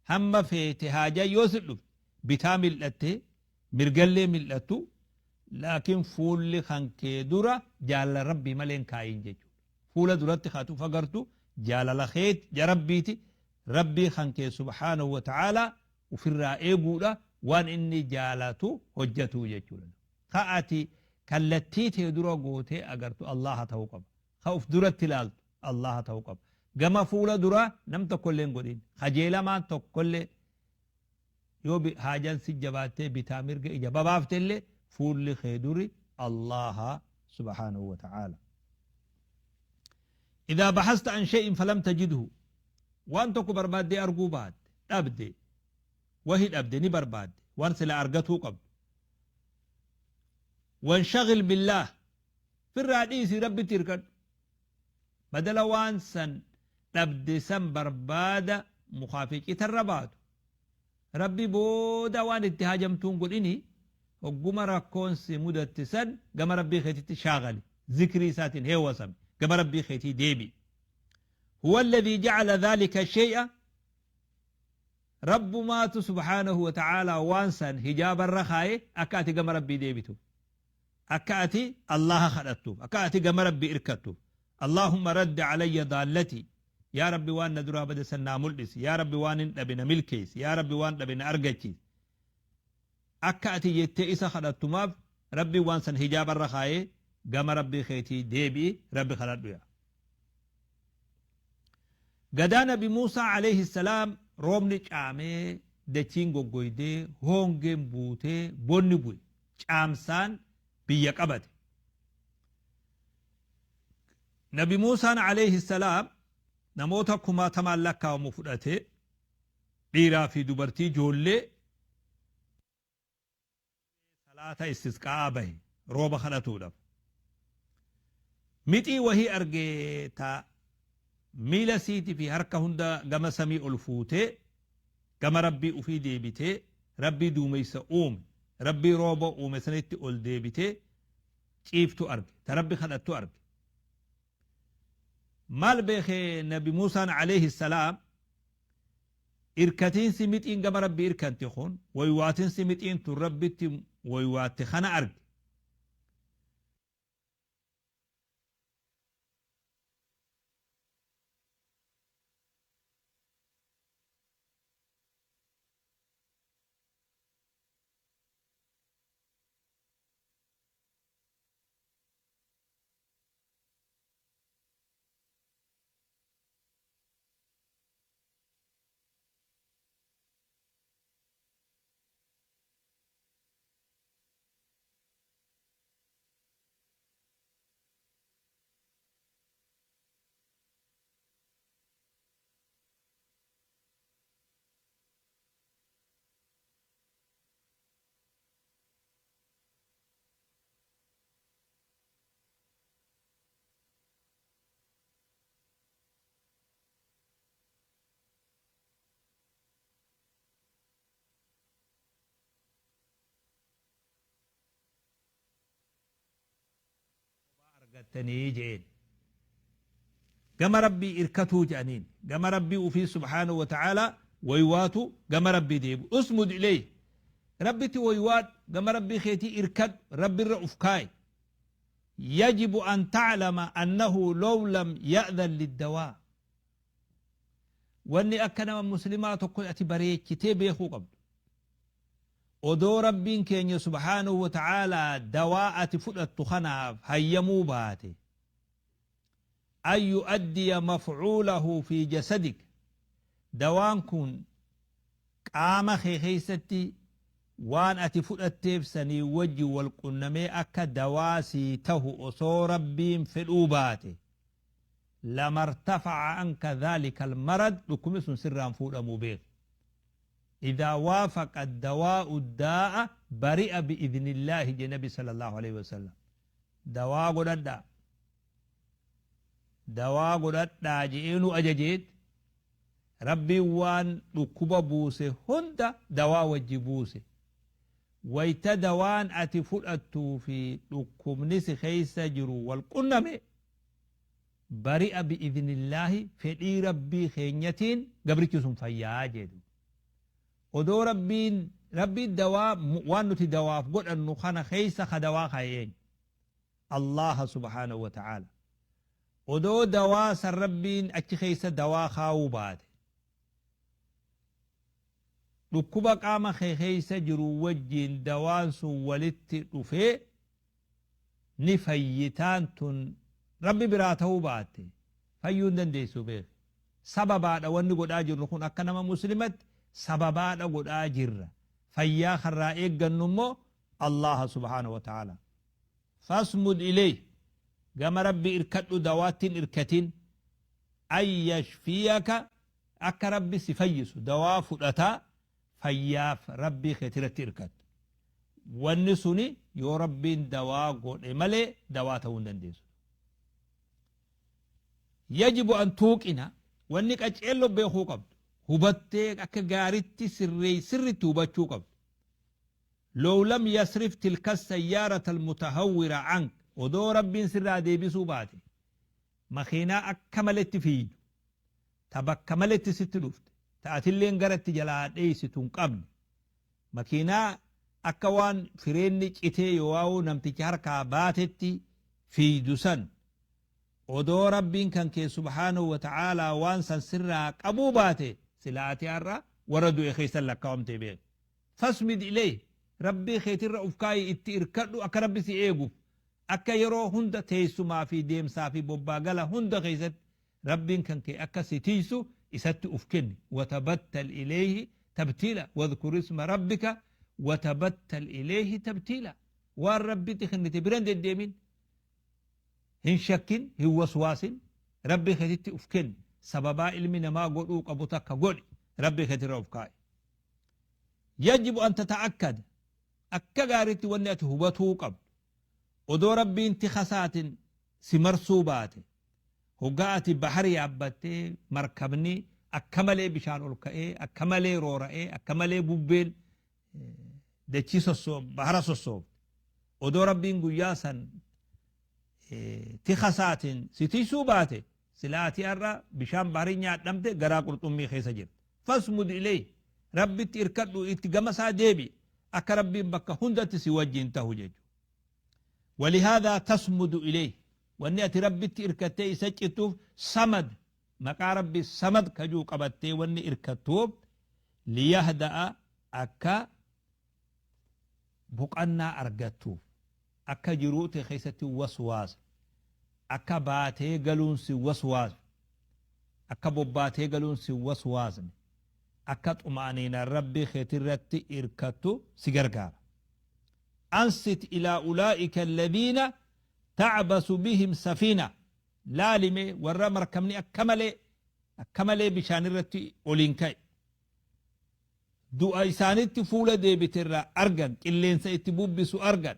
Hamma feete haajaa yoo si dhufte bitaa mil'attee mirgallee mil'attu, laakiin fuulli kan kee dura jaalala Rabbii malee hin kaayin jechuudha. Fuula duratti kaatu uf agartu jaalala keet Rabbiiti, Rabbii kan kee subhaanahu wa ta'aalaa ufirraa eeguudha, waan inni jaalatu hojjatuu jechuudha. Ka ati kallattii tee dura gootee agartu Allaha ta'uu qaba. Ka uf duratti ilaaltu Allaha ta'uu qaba. Gama fuula duraa nam tokkollee hin godhin. Kajeelamaan tokkollee yoo haajaan si jabaattee bitaa mirga ija babaaftellee, fuulli kee duri Allaha subhaanahu wa ta'aala. Idaa bahasta an shay'in falam tajidhu, waan tokko barbaaddee arguu baatte, dhabde, wahi dhabde, ni barbaadde waan sila argatuu qabdu. Wanshagil billaah, firraa dhiisi, Rabbitti hirkadhu. Badala waan san dhabde san barbaada mukaa fi citarra baatu, Rabbi booda waan itti haajamtuun godhini, hogguma rakkoon si mudatte san gama Rabbii keetitti shaagali, zikrii isaatiin heewasami, gama Rabbii keetii deebi'i. Huwa alladhii ja'ala dhaalika shay'a, Rabbumaatu subhaanahu wa ta'aalaa waan san hijaabarra kaaye akka ati gama Rabbii deebituuf, akka ati Allaha kadhattuuf, akka ati gama Rabbii irkattuuf. Allaahumma raddi alayya daallatii, yaa Rabbi waan na duraa bade san naa mul'isi, yaa Rabbi waan hin dhabe na milkeessi, yaa Rabbi waan dhabe na argachiisi, akka ati jettee isa kadhattumaaf Rabbiin waan san hijaabarra kaayee gama Rabbii keetii deebi'i, Rabbi kadhadhu. Yaa gadaa Nabi Muusaa alayhi salaam roobni caamee, dachiin goggoydee, hoongeen buutee, bonni bu'e, caamsaan biyya qabate. Nabi Muusaan alayhi salaam namoota kumaatamaan lakkaawamu fudhatee, dhiiraa fi dubartii, ijoollee, salaata istisqaa'aa bahe rooba kadhatuudhaaf. Mixii wahii arge ta miila siiti fi harka hunda gama samii ol fuutee gama Rabbii ufii deebitee, Rabbii duumeysa uume, Rabbii rooba uume sanitti ol deebitee ciiftu arge, ta Rabbi kadhattu arge. Maal beeke Nabi Muusaan alayhi salaam? Irkatiinsi mixiin gama Rabbii irkanti kun, waywaatinsi mixiin tun Rabbitti waywaatte kana arge. Argattanii je'een. Gama Rabbii irkatuu je'aniin. Gama Rabbii ufii subhaanahu wa ta'aalaa waywaatu gama Rabbii deebi'u. Usmud ilayhi. Rabbitti waywaadhu. Gama Rabbii keetii irkadhu. Rabbirra uf kaayi. Yajibu an ta'lama annahu law lam ya'dhan liddawaa. Wanni akka nama muslimaa tokko ati bareechitee beekuu qabdu. Odoo Rabbiin keenya subhaanahu wa ta'aalaa dawaa ati fudhattu kanaaf hayyamuu baate, an yu'addiya maf'uulahu fi jasadik, dawaan kun qaama kee keessatti waan ati fudhatteef sanii wajji wal qunnamee akka dawaa sii tahu osoo Rabbiin fedhuu baate, lamartafa'a anka dhaalika almarad, dhukkubni sun sirraa hin fuudhamuu beeki. Idhaa waafaqa addawaa'u addaa'a bari'a bi'idhnillaahi jedhe nabi sallallahu aleyhi wasallam. Dawaa godhadhaa. Dawaa godhadhaa je'ee nu ajajeet Rabbiin waan dhukkuba buuse hunda dawaa wajji buuse. Wayta dawaan ati fudhattuu fi dhukkubni si keessa jiru wal qunname bari'a bi'idhnillaahi fedhii Rabbii keenyatiin gabrichi sun fayyaa jee duuba. Odoo Rabbiin Rabbiin dawaa waan nuti dawaaf godhannu kana keessa ka dawaa kaaye eenyu? Allaaha subhaanahu wa ta'aala. Odoo dawaa san Rabbiin achi keessa dawaa kaawuu baate dhukkuba qaama kee keessa jiru wajjiin dawaan sun walitti dhufee ni fayyitaan tun Rabbi biraa ta'uu baatte fayyuu hin dandeessu beeki. Sababaadha wanni godhaa jirru kun akka nama muslimatti sababaadha godhaa jirra. Fayyaa karraa eeggannu immoo Allaaha subhaanahu wa ta'aala. Fasmud ilayh gama Rabbi irkadhu dawaatti hin irkatin an yashfiyaka akka Rabbi si fayyisu dawaa fudhataa fayyaaf Rabbii keetirratti irkattu. Wanni suni yoo Rabbiin dawaa godhe malee dawaa ta'uu hin dandeessu. Yajibu an tuuqina wanni qaceello beekuu qabdu hubattee akka gaaritti sirree sirritti hubachuu qabdu. Low lam yasrif tilka sayyaarata almutahawwira ank odoo Rabbiin sirraa deebisuu baate makiinaa akka maletti fiiydu ta bakka maletti sitti dhufte ta atilleen gara itti jalaa dheeysitu hin qabne makiinaa akka waan fireenni citee yoowaawuu namticha harkaa baatetti fiiydu san odoo Rabbiin kan kee subhaanahu wa ta'aalaa waan san sirraa qabuu baate silaa ati har'a warra du'e keessan lakkaawamtee beeki. Fasmid ilayh Rabbii keetirra uf kaayi itti irkadhu akka Rabbi si eeguuf akka yeroo hunda teessumaa fi deemsaa fi bobbaa gala hunda keessatti Rabbiin kan kee akka si tiysu isatti uf kenni watabattal ilayhi tabtiila wadhkur isma rabbika watabattal ilayhi tabtiila waan Rabbitti kennite bira hin deddeemin hin shakkin hin waswaasin Rabbii keetitti uf kenni sababaa ilmi namaa godhuu qabu takka godhi Rabbii keetirra uf kaa'i. Yajibu an tata'akkada akka gaariitti wanni ati hubatuu qabdu odoo Rabbiin tika isaatiin si marsuu baate hoggaa ati bahar yaabbattee markabni akka malee bishaan ol ka'ee akka malee roora'ee akka malee bubbeen dachii sossoo bahara sossoofte odoo Rabbiin guyyaa san tika isaatiin si tiysuu baate silaa ati har'a bishaan baharii nyaadhamte garaa qurxummii keessa jirta. Fasmud ilayh Rabbitti irkadhu itti gama isaa deebi'i akka Rabbiin bakka hundatti si wajjiin tahu jechu. Walihaadhaa tasmudu ilayh wanni ati Rabbitti irkattee isa cittuuf samad maqaa Rabbi samad ka ji'u qabattee wanni irkattuuf liyahda'a akka boqannaa argattuuf akka jiruu tee keessatti waswaasne akka baatee galuun si waswaasne akka bobbaatee galuun si waswaasne akka xuma'aniinaan Rabbii keetirratti irkattu si gargaara. Ansit ilaa ulaa'ika alladhiina ta'basu bihim safiina laali mee warra markabni akka malee akka malee bishaan irratti oliin ka'e du'a isaanitti fuula deebite irraa argan qilleensa itti bubbisu argan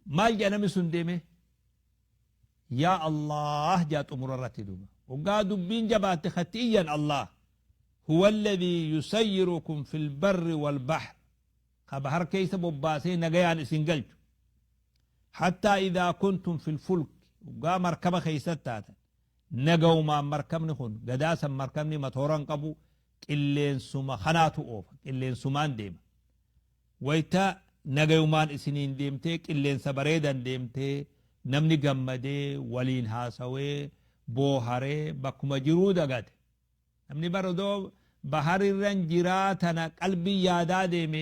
maal jedha namni sun deeme yaa Allah jaa xumura irratti duuba hoggaa dubbiin jabaatte katti iyyan Allah huwa alladhii yusayyirukum fil barri wal bahr ka bahar keessa bobbaasee nagayaan isin galchu. Hattaa idhaa kuntum fil fulk, hoggaa markaba keeysatti taatan, nagawumaan markabni kun gadaa san markabni matoora hin qabu, qilleensuma kanaatu oofa, qilleensumaan deema. Wayta nagayumaan isiniin deemtee qilleensa bareedan deemtee namni gammadee waliin haasawee booharee bakkuma jiruu dagate. Namni bar odoo baharirran jiraa tana qalbiin yaadaa deeme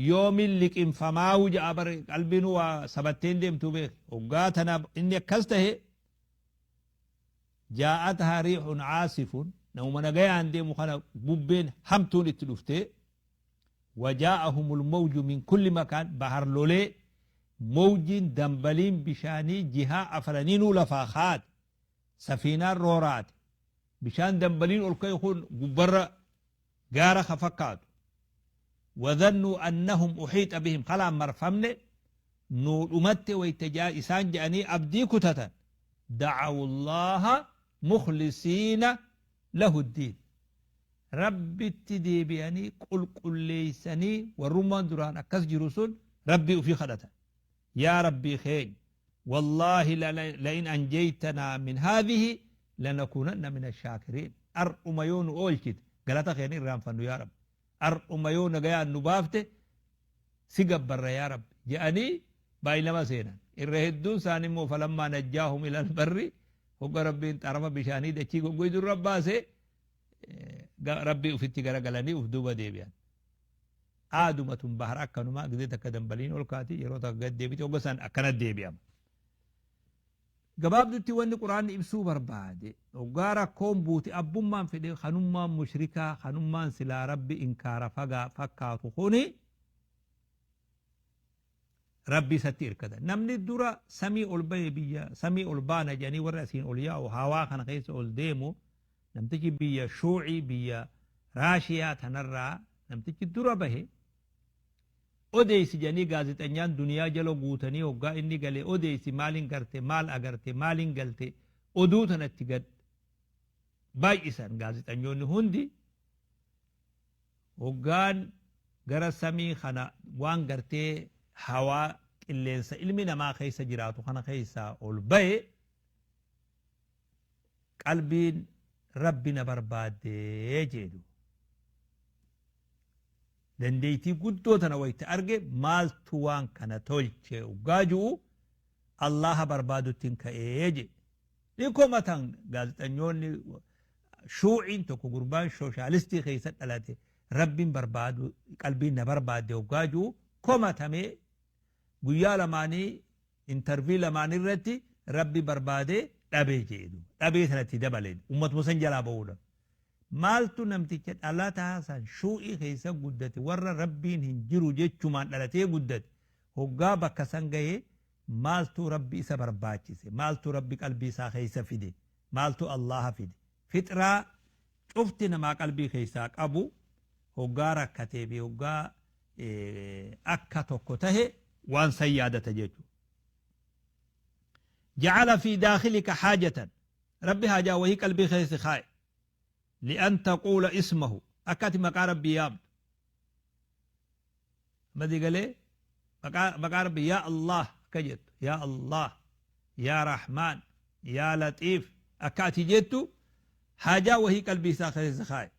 yoomin liqimfamaahu ja'a bar qalbiin waa sabattee hin deemtuu beeki. Hoggaa tana inni akkas tahe jaa'athaa riihun caasifun namuma nagayaan deemu kana bubbeen hamtuun itti dhuftee wajaa'ahumul mawju min kulli makaan bahar lolee mawjiin dambaliin bishaanii jihaa afraniinuu lafaa kaate Safiinaan rooraate. Bishaan dambaliin ol ka'e kun gubbarra gaara ka fakkaatu. Wadhannuu annahum uhiixa bihim kalaan marfamne nuu dhumatte wayta isaan je'anii abdii kutatan. Da'awullaaha mukhlisiina lahuddiin. Rabbitti deebi'anii qulqulleeysanii warrummaan duraan akkas jiru sun Rabbii ufii kadhatan. Yaa Rabbii keenya wallaahi la'in anjeytanaa min haadhihi lanakuunanna mina shaakiriin ar'uma yoo nu oolchite galata kee hin irraanfannu yaa Rabbi ar'uma yoo nagayaan nu baafte si gabbarra yaa Rabbi je'anii baay'ilama seenan irra hedduun isaanii immoo falammaa najjaahum ilal barri hogga Rabbiin xarafa bishaanii dachii goggoydu irra baase Rabbii ufitti garagalanii uf duuba deebi'an. Aaduma tun bahar akkanuma gizee takka dambaliin ol kaati yeroo takka gad deebiti hogga san akkana deebi'ama. Gabaabdutti wanni Qur'aanni ibsuu barbaade hoggaa rakkoon buute abbummaan fedhe kanummaan mushrikaa kanummaan silaa Rabbi inkaara fagaa fakkaatu kuni Rabbi isatti irkata. Namni dura samii ol bahe biyya samii ol baana jedhanii warri asiin ol yaa'u hawaa kana keessa ol deemu namtichi biyya shuucii biyya Raashiyaa tanarraa namtichi dura bahe odeessi jedhanii gaazexanyaan duniyaa jala guutanii hoggaa inni gale odeessi maalin garte maal agarte maalin galte oduu tanatti gad baay'isan gaazexanyoonni hundi Hoggaan gara samii kana waan gartee hawaa qilleensa ilmi namaa keessa jiraatu kana keessaa ol baye qalbiin Rabbi na barbaadde jee duuba. Dandeeytii guddoo tana wayta arge maaltu waan kana tolche hoggaa ju'u Allaaha barbaaduttin ka'ee jee. Ni komatan gaazexanyoonni shuuciin tokko gurbaan shooshaalistii keessa dhalate Rabbiin barbaadu qalbiin na barbaadde hoggaa ju'u komatamee guyyaa lamaanii intervii lamaan irratti Rabbi barbaadee dhabee jee duuba. Dhabee sanatti dabale ummatuma san jalaa bahuudhaaf. Maaltu namticha dhalataa san shuu'ii keessa guddate warra Rabbiin hin jiru jechumaan dhalatee guddate hoggaa bakka san gahe maaltu Rabbi isa barbaachise? Maaltu Rabbi qalbii isaa keessa fide? Maaltu Allaaha fide? Fixraa cufti namaa qalbii keessaa qabu hoggaa rakkatee fi hoggaa akka tokko tahe waan san yaadata jechuudha. Ja'ala fi daakhilika haajatan Rabbi haajaa wahii qalbii keessa kaaye li'an taquula ismahu akka ati maqaa Rabbii yaamtu. Amma galee maqaa Rabbii yaa Allah akka jettu yaa Allah yaa Rahmaan yaa Laxiif akka ati jettu haajaa wahii qalbii isaa keessa kaaye.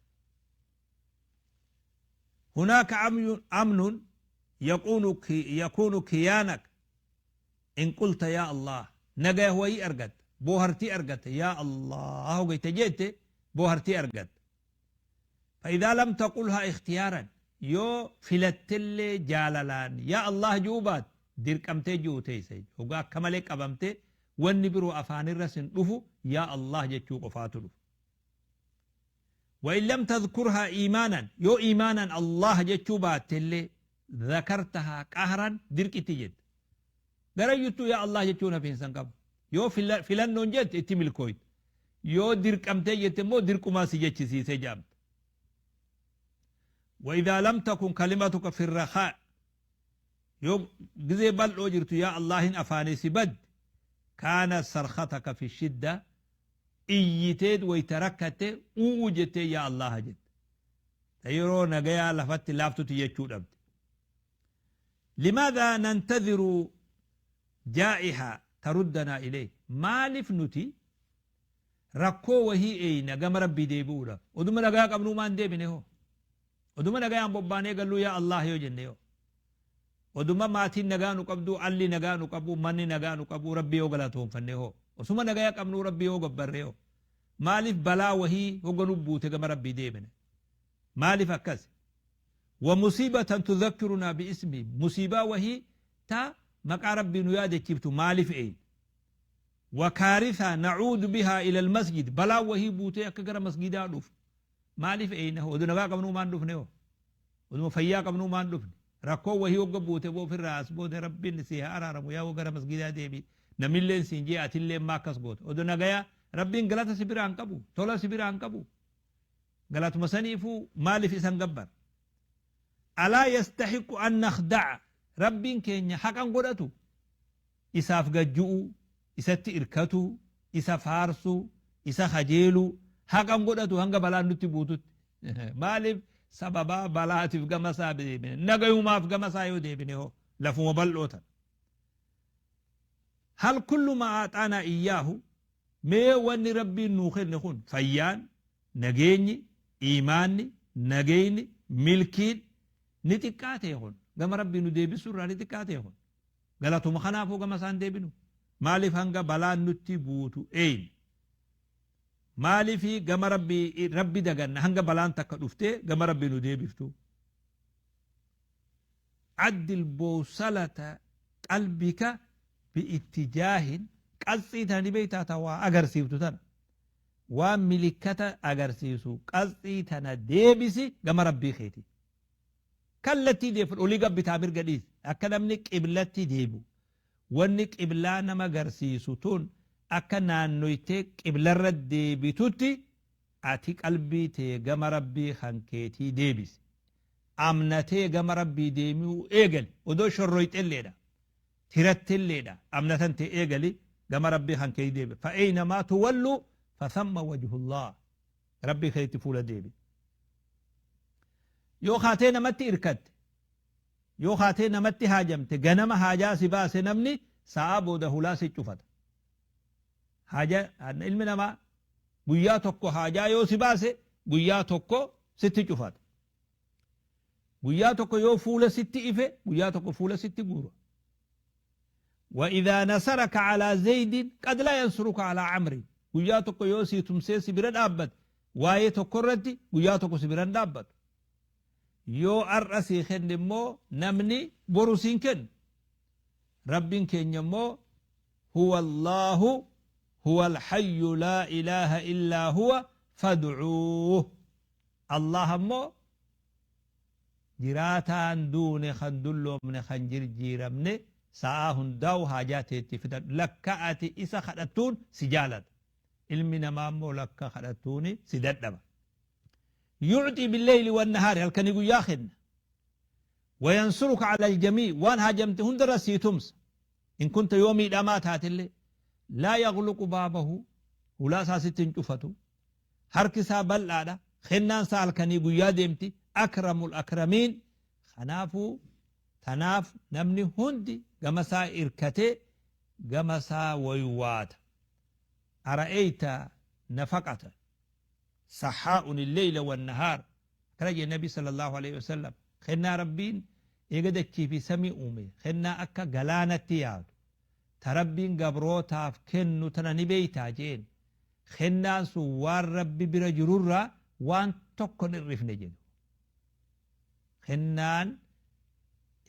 Hunaaka amnun yakuunu kiyaanak in qulta yaa Allah nagaya wahii argatta boohartii argatta yaa Allah hogayta jette boohartii argatta. Fa'idhaa lam taqulhaa ikhtiyaaran yoo filattellee jaalalaan yaa Allaah je'uu baatte dirqamtee je'uu teeysa jechuudha. Hoggaa akka malee qabamte wanni biroo afaanirra sin dhufu yaa Allaah jechuu qofaatu dhufa. Wa in lam tadhkurhaa iimaanan yoo iimaanan Allaah jechuu baattellee dhakartahaa qahran dirqitti jetta. Garayyuttuu yaa Allaah jechuun hafiinsa hin qabu. Yoo filannoon jette itti milkooyta. Yoo dirqamtee jette immoo dirqumaa si jechisiisee jedhamta. Wa idhaa lam takun kalimatuka fi rakhaa yoo gizee bal'oo jirtu yaa Allaahin afaanii si badde kaana sarkhataka fi shidda iyyiteet wayta rakkatte u'uu jettee yaa Allaaha jette. Ta yeroo nagayaa lafatti laaftutti jechuu dhabde. Limaadhaa nantadhiru Jaa'iha taruddanaa ilayh maaliif nuti rakkoo wahii eeyna gama Rabbii deebi'uudhaaf oduma nagaa qabnuu maan deebine hoo oduma nagayaan bobbaanee galluu yaa Allah yoo jenne yoo oduma maatiin nagaa nu qabduu alli nagaa nu qabu manni nagaa nu qabu Rabbii yoo galatoonfanne hoo osuma nagaya qabnuu Rabbii yoo gabbarre hoo maaliif balaa wahii hogga nu buute gama Rabbii deebine maaliif akkas wa musiibatan tudhakkirunaa bi ismi musiibaa wahii ta maqaa Rabbii nu yaadachiiftu maaliif eeyna wa kaaritha na'uudu bihaa ila almasjid balaa wahii buutee akka gara masgidaa dhufu maaliif eeyna hoo oduu nagaa qabnuu maan dhufne hoo oduma fayyaa qabnuu maan dhufne rakkoo wahii hogga buute boo ofirraa as booda Rabbiin si haa araaramu yaa gara masgidaa deebi namilleen siin jee atilleen maa akkas goota oduu nagayaa Rabbiin galata si biraan qabu tola si biraan qabu galatuma saniifuu maaliif isan gabbar alaa yastahiqu an nakhda'a Rabbiin keenya haqan godhatu isaaf gajju'uu isatti irkatuu isa faarsuu isa kajeeluu haqan godhatu hanga balaan nutti buututti maaliif sababaa balaatiif gama isaa deebine nagayumaaf gama isaa yoo deebine hoo lafuma bal'oo tan hal kullu ma aaxaanaa iyyaahu mee wanni Rabbiin nuu kenne kun fayyaan nageenyi iimaanni nageyni milkiin ni xiqqaatee kun gama Rabbii nu deebisuu irraa ni xiqqaatee kun galatuma kanaafuu gama isaan deebinu maaliif hanga balaan nutti buutu eeyne maaliif gama Rabbii Rabbi daganna hanga balaan takka dhuftee gama Rabbii nu deebiftu addil bowsalata qalbika biittijaahin qaxxii tana ni beektaa ta waa agarsiiftu tana waan milikkata agarsiisu qaxxii tana deebisi gama Rabbii keetii kallattii deeffadhu olii gad bitaa mirga dhiisi akka namni qiblatti deebi'u wanni qiblaa nama agarsiisu tun akka naannoytee qiblarra deebitutti ati qalbii tee gama Rabbii kan keetii deebisi amnatee gama Rabbii deemi'uu eegali odoo shorroyxelleedha tirattelleedha amnatan tee eegali gama Rabbii kan keetii deebi fa eynamaa tuwalluu fathamma wajhullah Rabbii keetti fuula deebi yoo kaatee namatti irkatte yoo kaatee namatti haajamte ganama haajaa si baase namni sa'aa booda hulaa si cufata haaja ilmi namaa guyyaa tokko haajaa yoo si baase guyyaa tokko sitti cufata guyyaa tokko yoo fuula sitti ife guyyaa tokko fuula sitti guura وإذا نصرك على زيد قد لا ينصرك على عمرو guyyaa tokko yoo si tumsee si bira dhaabbat waa'ee tokko irratti guyyaa tokko si bira dhaabbatu yoo har'a sii kenne immoo namni boru siin kennu Rabbiin keenya immoo huwa Allahu huwa alhayyu laa ilaaha illaa huwa fadcuuh Allah ammoo jiraataan duune kan dulloomne kan jirjiiramne sa'aa hundaa'u haajaa teetti fidadhu lakka ati isa kadhattuun si jaalata ilmi namaa immoo lakka kadhattuuni si dadhaba yucxii billeyli wannahaari halkanii guyyaa kenna wayansuruka ala aljamii waan haajamte hundarra sii tumsa in kunta yoo miidhamaa taatillee laa yaghluqu baabahu hulaa isaa sitti hin cufatu harki isaa bal'aadha kennaan isaa halkanii guyyaa deemti akramul akramiin kanaafuu tanaaf namni hundi gama isaa irkatee gama isaa waywaata ara'eyta nafaqata sahaa'un illeyla wannahaar akkana jedhe nabi sallallahu alaihi wasallam kennaa Rabbiin eega dachii fi samii uume kennaa akka galaanatti yaadu ta Rabbiin gabrootaaf kennu tana ni beeytaa jeen kennaan sun waan Rabbi bira jirurraa waan tokko hin hir'ifne jedhu kennaan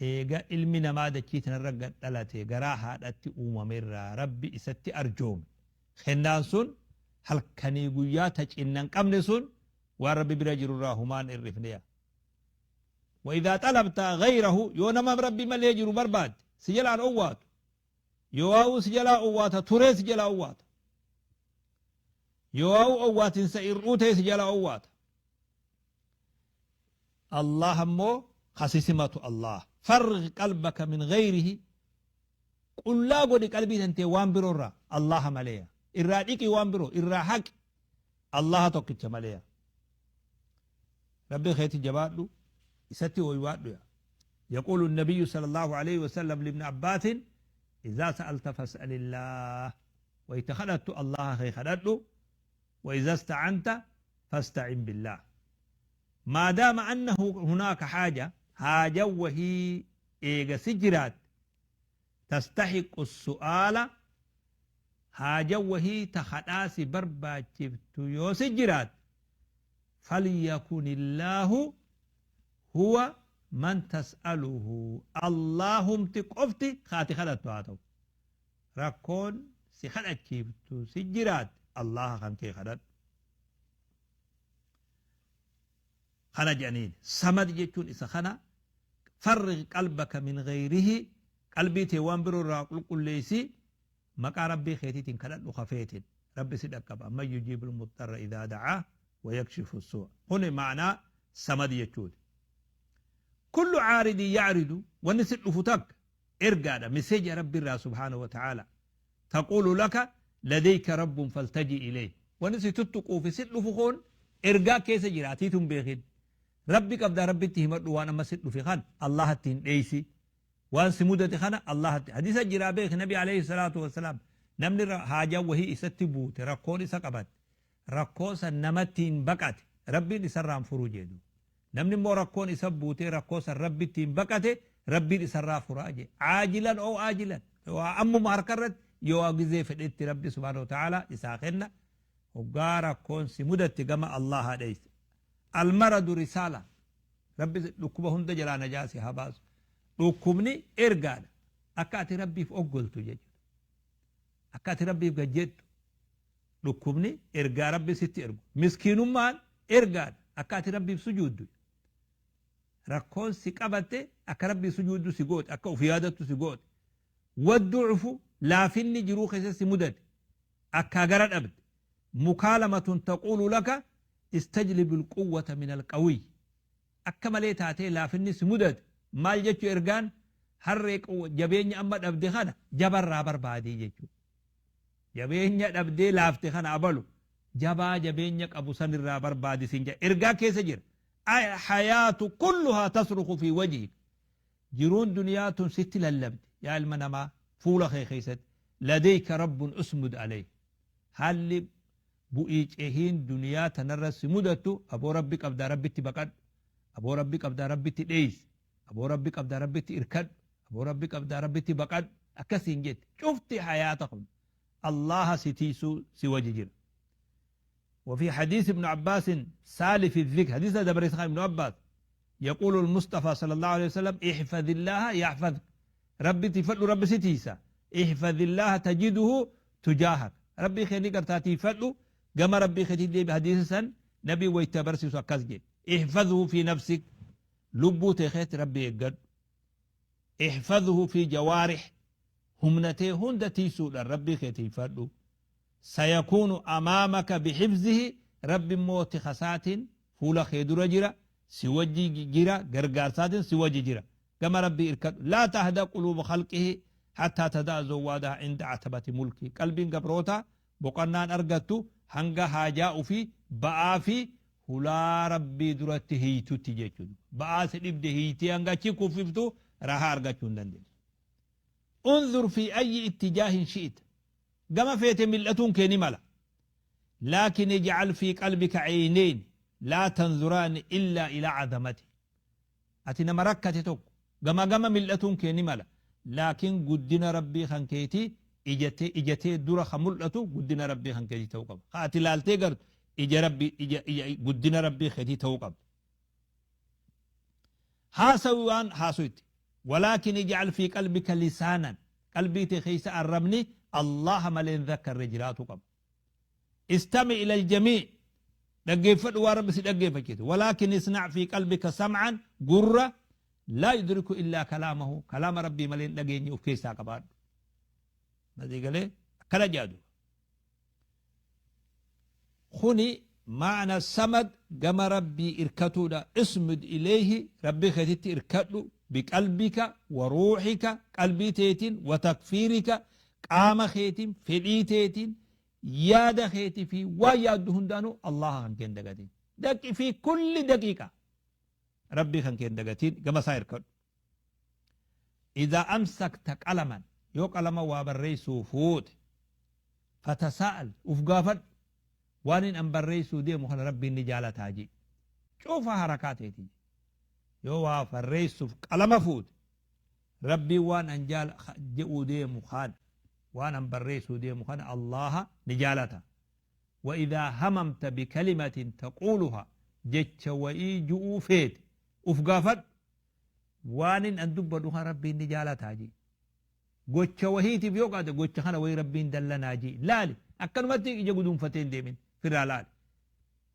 eega ilmi namaa dachii tanarra gad dhalate garaa haadhatti uumamerraa Rabbi isatti arjoome kennaan sun halkanii guyyaa ta cinna hin qabne sun waan Rabbi bira jirurraa humaan hir'ifne yaa وإذا طلبت غيره yoo nama Rabbi malee jiru barbaadde si jalaan owwaatu yoo waa'uu si jalaa owwaata turee si jalaa owwaata yoo waa'uu owwaatinsa ir'uu ta'e si jalaa owwaata Allah ammoo khasisimatu Allah fargh qalbaka min ghayrihi qullaa godhi qalbii tantee waan biroo irraa Allaha maleeya irraa dhiqi waan biroo irraa haqi Allaha tokkicha maleeya Rabbi keeti jabaadhu isatti waywaadhu ya يقول النبي صلى الله عليه وسلم لابن عباس Izaa sa'alta fas'alillaah, wayta kadhattu Allaaha kee kadhadhu, wa izaa ista'anta fasta'in billaah. Maadaama annahu hunaaka haaja, haajan wahii eega si jiraatte, tastahiqqu su'aala, haajan wahii ta kadhaa si barbaachiftu yoo si jiraatte, falyakunillaahu huwa man tas'aluhu, Allaahumti qofti ka ati kadhattu haa ta'u. Rakkoon si kadhachiiftu si jiraatte Allaaha kan kee kadhadhu. Kana jedhaniin. Samad jechuun isa kana, farrig qalbaka min ghayrihi, qalbii tee waan biroo irraa qulqulleessi, maqaa Rabbii keetiitiin kadhadhu ka feeteen. Rabbi si dhaqqaba. Amman yujiibul muxxarra idhaa da'aah wa yakshifu suu'a. Kuni ma'naa samad jechuuti. Kullu caaridin yacridu, wanni si dhufu takka ergaadha, message Rabbi irraa subhaanahu wa ta'aala. Taquulu laka ladayka rabbun faltaji ilayh. Wanni si tuttuquu fi si dhufu kun ergaa keessa jira, atiitu hin beekin. Rabbi qabdaa, Rabbitti himadhu waan amma si dhufe kan Allahatti hin dheeysi. Waan si mudate kana Allahatti. Hadisa jiraa beeki, Nabi alayhi salaatu wassalaam namni haajaan wahii isatti buute, rakkoon isa qabatte, rakkoo san namatti hin baqate, Rabbiin isarraa hin furu jedhu. Namni immoo rakkoon isa buutee rakkoo san Rabbitti hin baqate, Rabbiin isarraa furaa jedhe. Aajilan oo aajilan. Yoo ammuma harka irratti, yoo gizee fedhetti Rabbi subhaanahu wa ta'ala isaa kenna. Hoggaa rakkoon si mudatte gama Allahaa dheeyse. Almaradu risaala. Rabbi dhukkuba hunda jalaa najaa si haa baasu. Dhukkubni ergaadha. Akka ati Rabbiif oggoltu jechuudha. Akka ati Rabbiif gad jettu. Dhukkubni ergaa Rabbi sitti ergu. Miskiinummaan ergaadha. Akka ati Rabbiif sujuuddu. Rakkoon si qabatte akka Rabbiif sujuuddu si goote. Akka of yaadattu si goote. Waddu'ufu, laafinni jiruu keessa si mudate. Akkaa gara dhabde. Mukaalamatun taquulu laka istajlibil quwwata minal qawiy. Akka malee taatee laafinni si mudate maal jechuu? Ergaan harree jabeenya amma dhabde kana jabarraa barbaadii jechuu. Jabeenya dhabdee laafte kana abalu jabaa jabeenya qabu sanirraa barbaadi siin jedha. Ergaa keessa jira. Alhayaatu kulluhaa tasruku fi wajhik. Jiruun duniyaa tun sitti lallabdi yaa ilma namaa fuula kee keessatti. Ladayka rabbun usmud alayh. Haalli bu'ii cehiin duniyaa tanarra si mudattu, aboo Rabbi qabdaa, Rabbitti baqadhu. Aboo Rabbi qabdaa, Rabbitti dheeysi. Aboo Rabbi qabdaa, Rabbitti irkadhu. Aboo Rabbi qabdaa, Rabbitti baqadhu. Akkas siin jetti. Cufti hayaata kun Allaaha si tiysuu si waji jira. وفي حديث ابن عباس سالف الذكر، حديث دبر ابن عباس، يقول المصطفى صلى الله عليه وسلم: احفظ الله يحفظك. ربي تفدhu، ربي si tiisa. احفظ الله تجده تجاهك. Rabbii kee ni gartaa, tiifadhu, gama Rabbii keetii deebi. Hadiisa san nabii wayta barsiisu akkas jedhe: احفظه في نفسك, lubbuu tee keessatti Rabbi eeggadhu. احفظه في جوارح, humna tee hunda tiisuudhaan Rabbii kee tiifadhu. سيكون أمامك بحفظه, Rabbi immoo tikasaatiin fuula kee dura jira, si wajji jira, gargaarsaatiin si wajji jira. Gama Rabbii irkadhu. لا تهدأ قلوب خلقه حتى تضع زوادها عند عتبة ملكه. Qalbiin gabroota boqonnaan argattu hanga haajaa ufii ba'aa fi hulaa Rabbii duratti hiiytutti jechuudha. Ba'aa si dhibde hiiytee hanga achi kuffiftu rahaa argachuu hin dandeessu. انظر في أي اتجاه شئت, gama feete mil'atuun kee ni mala, لكن اجعل في قلبك عينين لا تنظران إلا إلى عظمته. Ati nama rakkate tokko, gama gama mil'atuun kee ni mala, laakiin guddina Rabbii kan keetii ijatee ijatee dura ka mul'atu guddina Rabbii kan keetii ta'uu qaba. Ka ati laaltee gartu ija Rabbii, ija ija guddina Rabbii keetii ta'uu qaba. Haasawi waan haasoyte, ولكن اجعل في قلبك لسانا, qalbii tee keessa arrabni Allaha malee hin zakkarre jiraatu qaba. استمع إلى الجميع, dhaggeeffadhu waan Rabbi si dhaggeeffachiise, ولكن اصنع في قلبك سمعا, gurra لا يدرك إلا كلامه, kalaama Rabbii malee hin dhageenye of keessaa qabaadhu. Masii galee akkana jaadu. Kuni maana samad, gama Rabbii irkatuudha. اصمد إليه, Rabbii keetitti irkadhu, بقلبك وروحك, qalbii teetiin, وتفكيرك, qaama keetiin, fedhii teetiin, yaada keetii fi waan yaaddu hundaanuu Allaha kan keen dagatiin. Daqi في كل دقيقة Rabbii kan keen dagatiin, gama isaa irkadhu. إذا أمسكت قلما, Yoo qalama waa barreessuu fuute, fatasaa'al, uf gaafadhu, waanin an barreessuu deemu kana Rabbiin ni jaalataa je'i. Cufa harakaa teeti je'i. Yoo waa barreessuuf qalama fuute, Rabbiin waan an je'uu deemu kana, waan an barreessuu deemu kana Allaaha ni jaalata. Wa idhaa hamamta bikalimatin taquuluhaa, jecha wa'ii ju'uu feete, uf gaafadhu, Waanin an dubbadhu kana Rabbiin ni jaalataa ji'i. Gocha wahiitiif yoo qaate gocha kana wahii Rabbiin dallanaa ji'i. Laali akkanumatti ija guduunfatee hin deemin firraa laali.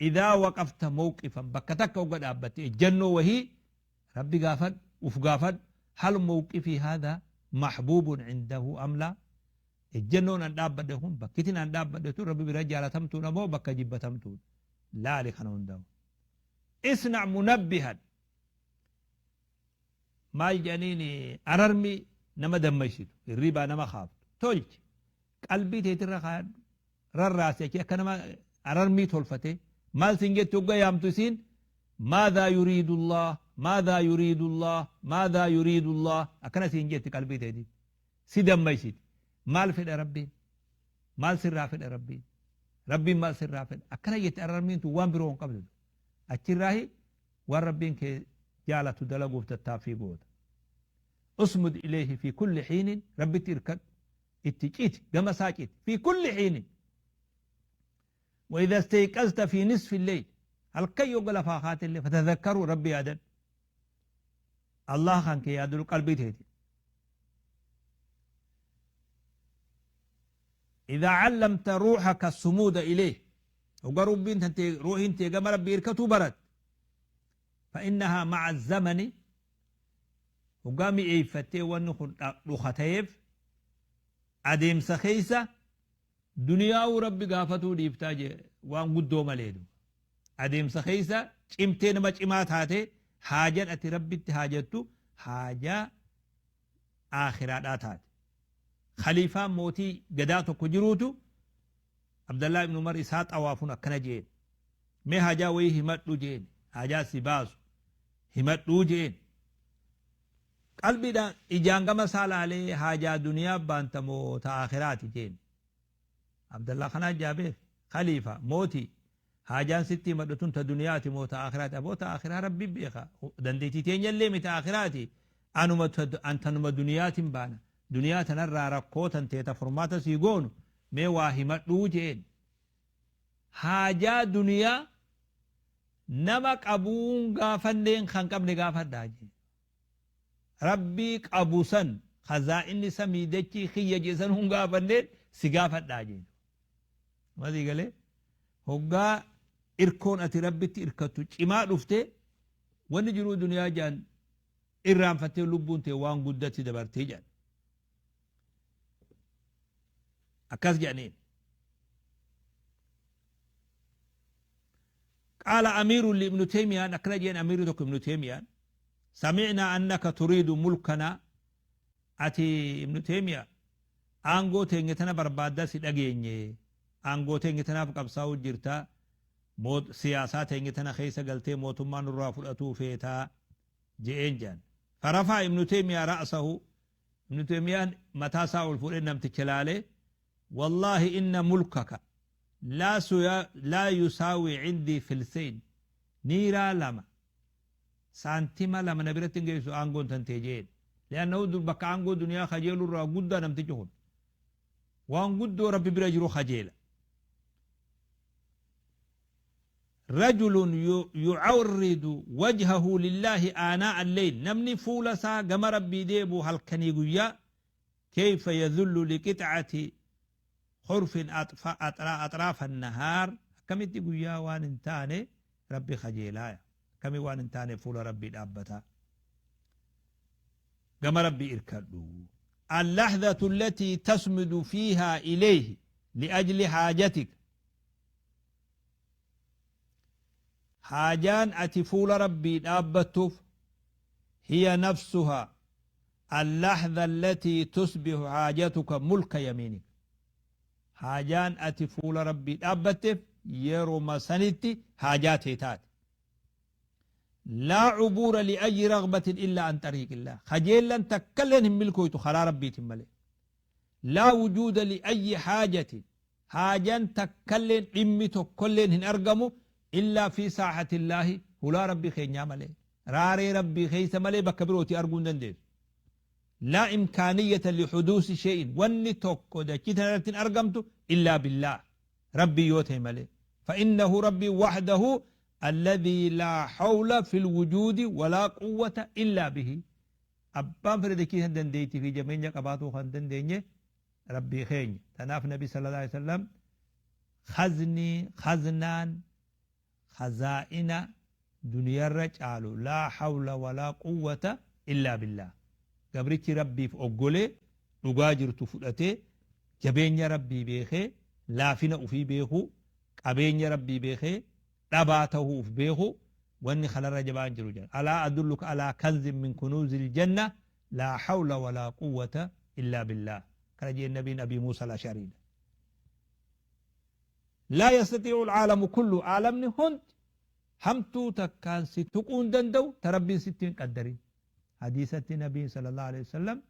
Idhaa waqafta mawqifan bakka takka hogga dhaabbatte ejjannoo wahii Rabbi gaafadhu uf gaafadhu hal mawqifii haadhaa mahbuubun cindahu am laa? Ejjannoon an dhaabbadhe kun bakkitin an dhaabbadhe tun Rabbi bira jaalatamtuudha moo bakka jibbatamtuudha? Laali kana hundaa'u. Isna' munabbihan Maal jedhaniin ararmi nama dammaysitu, hirribaa nama kaaftu. Tolchi. Qalbii teetirra kaayadhu. Rarraasi achi akka nama ararmii tolfatee. Maal siin jetti hogga yaamtu isiin? Maadhaa yuriidullah, maadhaa yuriidullah, maadhaa yuriidullah akkana siin jetti qalbii teetiin. Si dammaysiti. Maal fedha Rabbiin? Maal sirraa fedha Rabbiin? Rabbiin maal sirraa fedha? Akkana jetti ararmiin tun waan biroo hin qabdu. Achirraahi waan Rabbiin kee jaalatu dalaguuf tattaaffii goota. Usmud ilayhi fi kulli hiinin, Rabbitti irkadhu, itti citi, gama isaa citi, fi kulli hiinin. Wa idha istayqazta fi nisfi al-layl, halkan yogga lafaa kaate illee fatadhakkaru, Rabbi yaadadhu. Allah kan kee yaadadhu qalbii teetiin. Idha allamta ruuhaka sumuuda ilayhi, hogga rubbiin tantee ruuhiin tee gama Rabbii irkatuu baratte, fa'innahaa ma'a zamani, hoggaa mi'eeyfattee wanni kun dhukatayeef adeemsa keeysa duniyaa'uu Rabbi gaafatuu dhiiftaa jee waan guddoo malee duuba. Adeemsa keeysa cimtee nama cimaa taatee haajan ati Rabbitti haajattu haajaa aakhiraadhaa taate. Khaliifaan mootii gadaa tokko jiruutu Abdallah ibn Umar isaa xawaafun akkana je'een. Mee haajaa wayii himadhu je'een. Haajaa si baasu himadhuu je'een. Qalbiidhaan ijaan gama isaa laalee haajaa duniyaa baanta moo ta aakhiraati je'een. Abdallah kanaa jaabeef khaliifa mootii haajaan sitti himadhu tun ta duniyaati moo ta aakhiraati? Aboo ta aakhiraa Rabbi beeka. Dandeettii teenyallee miti aakhiraati. Anuma an tanuma duniyaatin baana. Duniyaa tanarraa rakkoo tantee ta furmaata sii goonu mee waa himadhuu je'een. Haajaa duniyaa nama qabuun gaafanneen kan qabne gaafadhaa je'e. Rabbii qabu san khazaa'inni samii dachii kiyya je'e san hun gaafanneen si gaafadhaa je'e. Masii galee hoggaa irkoon ati Rabbitti irkattu cimaa dhufte wanni jiruu duniyaa je'an irraanfattee lubbuun tee waan guddatti dabartee jedhan. Akkas jedhaniin. Qaala amiirun li Ibnu Teemiyaan akkana jeen amiirri tokko Ibnu Teemiyaan sami'naa annaka turiidu mulkanaa ati Ibnu Teemiyaa aangoo teenya tana barbaaddaa si dhageenye aangoo teenya tanaaf qabsaa'uu jirta siyaasaa teenya tana keessa galtee mootummaa nurraa fudhatuu feetaa je'een je'an. Farafa'a Ibnu Teeymiyaa ra'sahu, Ibnu Teeymiyaan mataa isaa ol fuudhee namticha laalee, Wallaahi inna mulkaka laa yusaawii cindii filseyn, niiraa lama, saantima lama na biratti hin geessu aangoon tantee je'een. Li'annahu dur bakka aangoo duniyaa kajeelu irraa guddaa namtichi kun. Waan guddoo Rabbi bira jiru kajeela. Rajulun yu'arridu wajhahu lillaahi aanaa'a alleyl, namni fuula isaa gama Rabbii deebi'u halkanii guyyaa, keyfa yadhullu liqix'ati khurfin axraafa annahaar, akkamitti guyyaa waan hin taane Rabbi kajeelaaya, akkami waan hin taane fuula Rabbii dhaabbata, gama Rabbii irkadhu. Allahdhatu allatii tasmudu fiihaa ilayhi li'ajli haajatika, Haajaan ati fuula Rabbii dhaabbattuuf hiya nafsuhaa allahdha allatii tusbihu haajatuka mulka yamiinika. Haajaan ati fuula Rabbii dhaabbatteef yeroma sanitti haajaa tee taate. Laa cubuura li'ayyi raghbatin illaa an xariiqillaah. Kajeellan takkalleen hin milkooytu karaa Rabbiitin malee. Laa wujuuda li'ayyi haajatin, haajan takkalleen dhimmi tokkolleen hin argamu illaa fi saahatillaahi, hulaa Rabbii keenyaa malee, raaree Rabbii keessa malee bakka birootii arguu hin dandeessu. Laa imkaaniyyata lihuduusi shay'in, wanni tokko dachii tana irratti hin argamtu illaa billaah, Rabbii yoo ta'e malee. Fa'innahu Rabbii wahdahu alladhii laa hawla fil wujuudi walaa quwwata illaa bihi. Abbaan fedhe dachii tana dandeettii fi jabeenya qabaatuu kan dandeenye Rabbii keenya. Tanaaf Nabi sallallahu alaihi wasallam khazni, khaznaan, khazaa'ina duniyarra caalu laa hawla walaa quwwata illaa billaah. Gabrichi Rabbiif oggolee dhugaa jirtu fudhatee jabeenya Rabbii beekee laafina ufii beekuu, qabeenya Rabbii beekee dhabaa tahuu uf beekuu wanni kanarra jabaan hin jiru jedhan. Alaa adulluka alaa kanzin min kunuuzil janna laa hawla walaa quwwata illaa billaah. Kana jeen nabiin Abii Muusa al-Ash'ariidha. Laa yastatii'u al-aalamu kullu, aalamni hundi hamtuu takkaan si tuquu hin danda'u ta Rabbiin sitti hin qaddarin. Hadiisatti nabiin sallallahu alaihi wasallam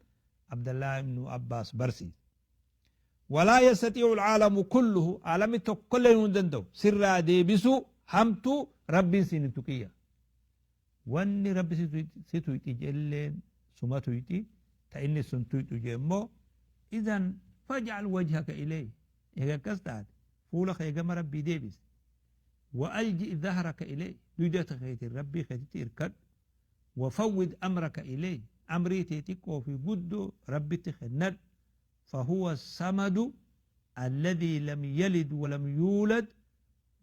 Abdallah ibnu Abbaas barsiise. Walaa yastatii'u al-aalamu kulluhu, aalamni tokkolleen hin danda'u sirraa deebisuu hamtuu Rabbiin siin hin tuqiyya. Wanni Rabbi si tuyxi je'elleen suma tuyxi, ta inni sun tuyxu je'e immoo idhan faj'al wajhaka ilayhi, eega akkas taate fuula kee gama Rabbii deebisi. Wa alji' dhahraka ilayhi, duyda keetiin Rabbii keetitti irkadhu. Wa fawwid amraka ilayhi, amrii tee xiqqoo fi guddoo Rabbitti kennadhu. Fahuwa samadu alladhii lam yalid walam yuulad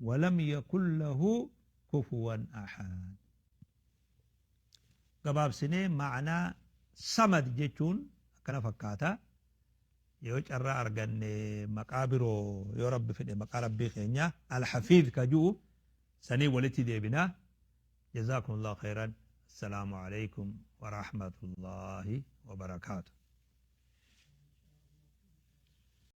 walam yakun lahu kufuwan ahad. Gabaabsinee ma'anaa samad jechuun akkana fakkaata. Yoo carraa arganne maqaa biroo yoo Rabbi fedhe maqaa Rabbii keenyaa Al-Hafiidh ka ju'u sanii walitti deebina. Jazaakumullahu khayran. Assalaamu alaykum wa rahmatullaahi wa barakaatuh.